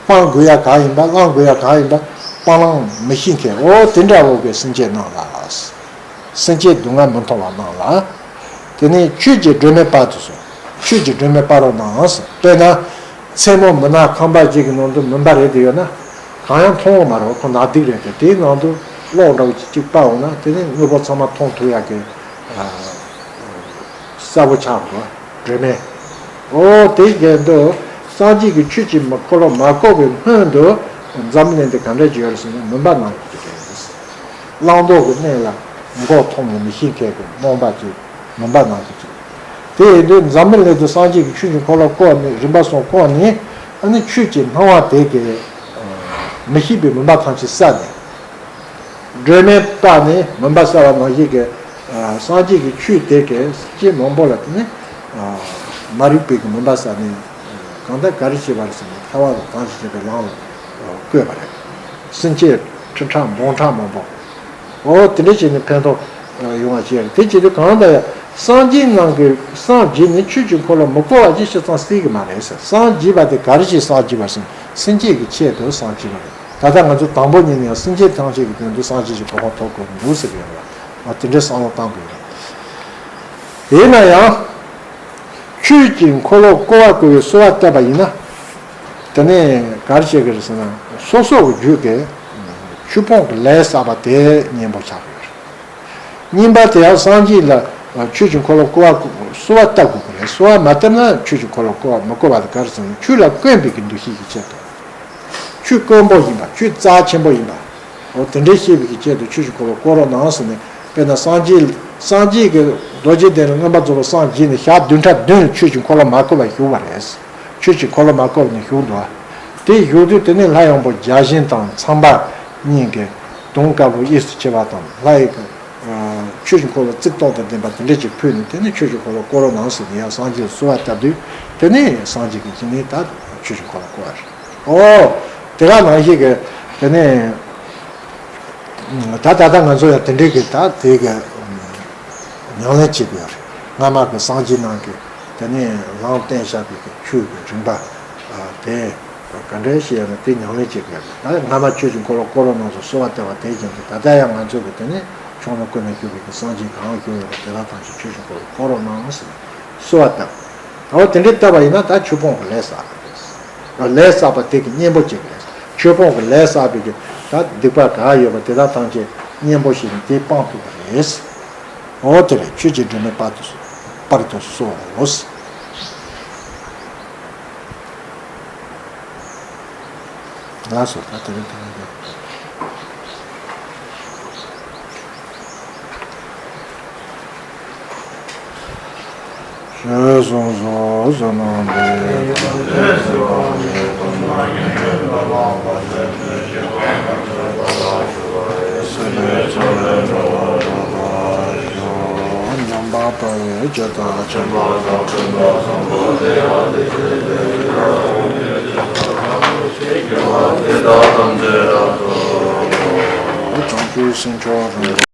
སྤང་དགོས་ཡ་གང་ཡིན་པ། བླང་དགོས་ཡ་གང་ཡིན་པ། སྤང་བླང་མི་ཤེས་མཁན། འོ་དེ་འདྲ་བོ་གི་སེམས་ཅན་རྣམས་ལ། སེམས་ཅན་སྡུག་བསྔལ་མི་མཐོང་བ་རྣམས་ལ། དེ་ནས་ཆོས་ཀྱི་སྒྲོན་མེ་སྦར་དུ་གསོལ། ཆོས་ཀྱི་སྒྲོན་མེ་སྦར་རོགས་གནང་། དཔེར་ན། མཚན་མོ་མུན་ནག་ཁང་པ་ཅིག་གི་ནང་དུ་མུན་པ་རེད་དེ་ཡོད་ན། གང་ཡང་མཐོང་བ་མ་རེད། ཁོ་ནག་ཐིག་རེད་དེ། དེའི་ནང་དུ་གློག་འདྲ་བོ་ཅིག་སྤར་འོང་ན་དེ་ནི་དངོས་པོ་ཚང་མ་མཐོང་ཐུབ་ཡག་གི། ཨ། གསལ་པོ་ཆགས་འགྲོ། སྒྲོན་མེ། འོ་དེ་བཞིན་དུ་སངས་རྒྱས་ཀྱི་ཆོས་ཀྱི་འཁོར་ལོ་མ་བསྐོར་བའི་སྔོན་དུ་འཛམ་གླིང་འདི་ག་འདྲ་ཅིག་ཡོད་རེད་ཟེར་ན། མུན་པ་ནང་གི་རེད། བླང་དོར་གྱི་གནས་ལ་མགོ་འཐོམས་ནས་མི་ཤེས་མཁན་གྱི་རྨོངས་པ་ཅིག་མུན་པ་ནང་གི་ཅིག་དེ་ཡིན་དུས་འཛམ་བུ་གླིང་འདི་སངས་རྒྱས་ཀྱི་ཆོས་ཀྱི་འཁོར་ལོ་བསྐོར་ནས། རིམ་པ་གསུམ་བསྐོར་ནས། ཨ་ནི་ཆོས་ཀྱི་སྣང་བ་དེ་གིས་མི་ཤེས་པའི་མུན་པ་ཐམས་ཅད་བསལ་ནས། སྒྲོན་མེ་སྤར་ནས་མུན་པ་བསལ་བ་ནང་བཞིན་གྱི། ཨ། སངས་རྒྱས་ཀྱི་ཆོས་དེ་གིས་སེམས་ཅན་མང་པོ་ལ་དེ་ནི། ཨ། མ་རིག་པའི་གི་མུན་པ་བསལ་ནས། གང་ལྟར་ག་རེ་བྱས་པ་རེད་ཟེར་ན། ཐལ་བ་དང་གང་ཞིག་བྱེད་པའི་ལམ་ལ་བཀོད་པ་རེད། སེམས་ཅན་ཁྲི་ཕྲག་འབུམ་ཕྲག་མང་པོ། འོ་དེ་འདྲ་བྱས་ནས་ཕན་ཐོགས་ཡོང་བ་བྱས་རེད། དེ་བྱེད་དུས་གང་ལྟར་ཡང་སངས་རྒྱས་རྣམས་ཀྱིས་སངས་རྒྱས་ནས་ཆོས་ཀྱི་འཁོར་ལོ་མི་བསྐོར་བ་ཅིག་ཤི་ཙང་སྲིད་ཀྱི་མ་རེད་ཟེར། སངས་རྒྱས་པ་དེ་ག་རེ་བྱས་སངས་རྒྱས་པ་ཟེར་ན། སེམས་བསྐྱེད་ཀྱི་ཆེད་དུ་སངས་རྒྱས་པ་རེད། ད་ལྟ་ང་ཚོ་དང་པོ་ཉིད་ནས་ཡང་སེམས་བསྐྱེད་ཐམས་ཅད་ཀྱི་དོན་དུ་སངས་རྒྱས་ཀྱི་གོ་འཕང་ཐོབ་དགོས་ཀྱི་འདུག་ཟེར་གྱི་ཡོད་རེད། འོ་དེ་འདྲའི་བསམ་བློ་བཏང་དགོས་རེད། ཡིན་ན་ཡང་། ཆོས་ཀྱི་འཁོར་ལོ་བསྐོར་བ་བསྐུར་བའི་གསོལ་བ་བཏབ་པ་ཡིན་ན། དེ་ནས་ག་རེ་བྱེད་ཀྱི་རེད་ཟེར་ན། སོ་སོ་གི་རྒྱུད་ཀྱི་ཆོས་སྤོང་གི་ལས་བསགས་པ་དེ་གཉེན་པོ་ཆགས་ཀྱི་ཡོད་རེད། གཉིས་པ་དེ་ཡང་སངས་རྒྱས་ལ་ཆོས་ཀྱི་འཁོར་ལོ་བསྐོར་བ་གསོལ་བ་བཏབ་དགོས་ཀྱི་རེད། གསོལ་བ་མ་བཏབ་ན་ཆོས་ཀྱི་འཁོར་ལོ་བསྐོར་བ་མི་བསྐོར་བ་དེ་ག་རེ་ཟེར་ན། ཆོས་ལ་བསྐུལ་བའི་གི་འདུ་ཤེས་ཀྱི་ཆེད་དུ། ཆོས་དཀོན་པོ་ཡིན་པ། ཆོས་རྩ་ཆེན་པོ་ཡིན་པ། འོ་དེ་འདྲའི་ཤེས་པའི་གི་ཆེད་དུ་ཆོས་ཀྱི་འཁོར་ལོ་བསྐོར་རོགས་གནང་ཟེར་ནས། དཔེར་ན་སངས་རྒྱས། སངས་རྒྱས་ཀྱི་རྡོ་རྗེ་གདན་ལ་མངོན་པར་རྫོགས་པར་སངས་རྒྱས་ནས་ཞག་བདུན་ཕྲག་བདུན་ལ་ཆོས་ཀྱི་འཁོར་ལོ་མ་བསྐོར་བར་བཞུགས་པ་རེད། ཆོས་ཀྱི་འཁོར་ལོ་མ་བསྐོར་བ་ནས་བཞུགས་འདུག་དེ་བཞུགས་དུས་དེ་ནས་ལྷ་ཡང་པོ་བརྒྱ་བྱིན་དང་ཚངས་པ་གཉིས་ཀྱིས་དུང་དཀར་པོ་གཡས་སུ་འཁྱིལ་བ་དང་། ལྷ་ཡི་གི། ཨ། ཆོས་ཀྱི་འཁོར་ལོ་རྩིབས་སྟོང་དང་ལྡན་པ་དེ་འདྲ་ཅིག་ཕུལ་ནས། དེ་ནས་ཆོས་ཀྱི་འཁོར་ལོ་བསྐོར་རོགས་གནང་ཟེར་ནས་ཡང་སངས་རྒྱས་ལ་གསོལ་བ་བཏབ་དུས། དེ་ནས་སངས་རྒྱས་ཀྱིས་ནི་ད་ཆོས་ཀྱི་འཁོར་ལོ་བསྐོར་བ་རེད། ཨོ། དེ་ག་ནང་བཞིན་གྱི་དེ་ནས། ད་ད་ལྟ་ང་ཚོ་ཡང་དེ་འདྲའི་གི་ད་དེ་གི་ཉམས་ལེན་བྱེད་དགོས་རེད། སྔ་མ་གི་སངས་རྒྱས་རྣམས་ཀྱིས་དེ་ནས་ལམ་བསྟན་བཞག་པའི་གི་ཆོས་ཀྱི་རིམ་པ། ཨ། དེ་ག་འདྲ་ཞིག་ཡོད་ན་དེ་ཉམས་ལེན་བྱེད་དགོས། ད་སྔ་མ་ཆོས་ཀྱི་འཁོར་ལོ་བསྐོར་རོ་གནང་སོང་གསོལ་བ་བཏབ་པ་དེ་བཞིན་དུ་ད་ལྟ་ཡང་ང་ཚོ་གི་དེ་ནས་ཆུང་མ་ཀུན་ནས་གྱུར་པའི་གི་སངས་རྒྱས་གང་བྱུང་ཡོད་པ་དེ་དག་ཐམས་ཅད་ཆོས་ཀྱི་འཁོར་ལོ་བསྐོར་རོ་གནང་ཟེར་ནས་གསོལ་བ་བཏབ། ཨོ་དེ་འདྲའི་བཏབ་པ་ཡིན་ན་ད་ཆོས་སྤོང་གི་ལས་བསགས་པ་རེད། ལས་བསགས་པ་དེ་གི་གཉེན་པོ་བྱེད་དགོས། ཆོས་སྤོང་གི་ལས་བསགས་པའི་གི་ད་སྡིག་པ་ག་ཡོད་པ་དེ་དག་ཐམས་ཅད་གཉེན་པོ་བྱས་ནས་དེ་སྤང་ཐུབ་པ་རེད། ཨོ་དེ་རེད། ཆོས་ཀྱི་སྒྲོན་མེ་སྤར་དུ་སོ། སྤར་དུ་གསོལ། ལགས་སོ། ད་དེ་རིང་དེ་ནས་འདི། ཞེས་གསུངས་སོ། བསོད་ནམས་འདི་ཡིས་ཐམས་ཅད་གཟིགས་པ་ཉིད། ཐོབ་ནས་ཉེས་པའི་དགྲ་རྣམས་ཕམ་པར་ཤོག། སྲིད་པའི་མཚོ་ལས་འགྲོ་བ་སྒྲོལ་བར་ཤོག། སྙོམས་པར་བལྟ་བའི་ཇི་ལྟར་མཁྱེན་པ་དག་ཀུན་ཏུ་བཟང་པོ་དེ་ཡང་དེ་བཞིན་ཏེ། དེ་ཡང་དེ་བཞིན་ཏེ། དེ་ཡང་དེ་དག་ཐམས་ཅད་རབ་ཏུ་བྱུང་བའི་བྱང་ཆུབ་སེམས་མཆོག་རིན་པོ་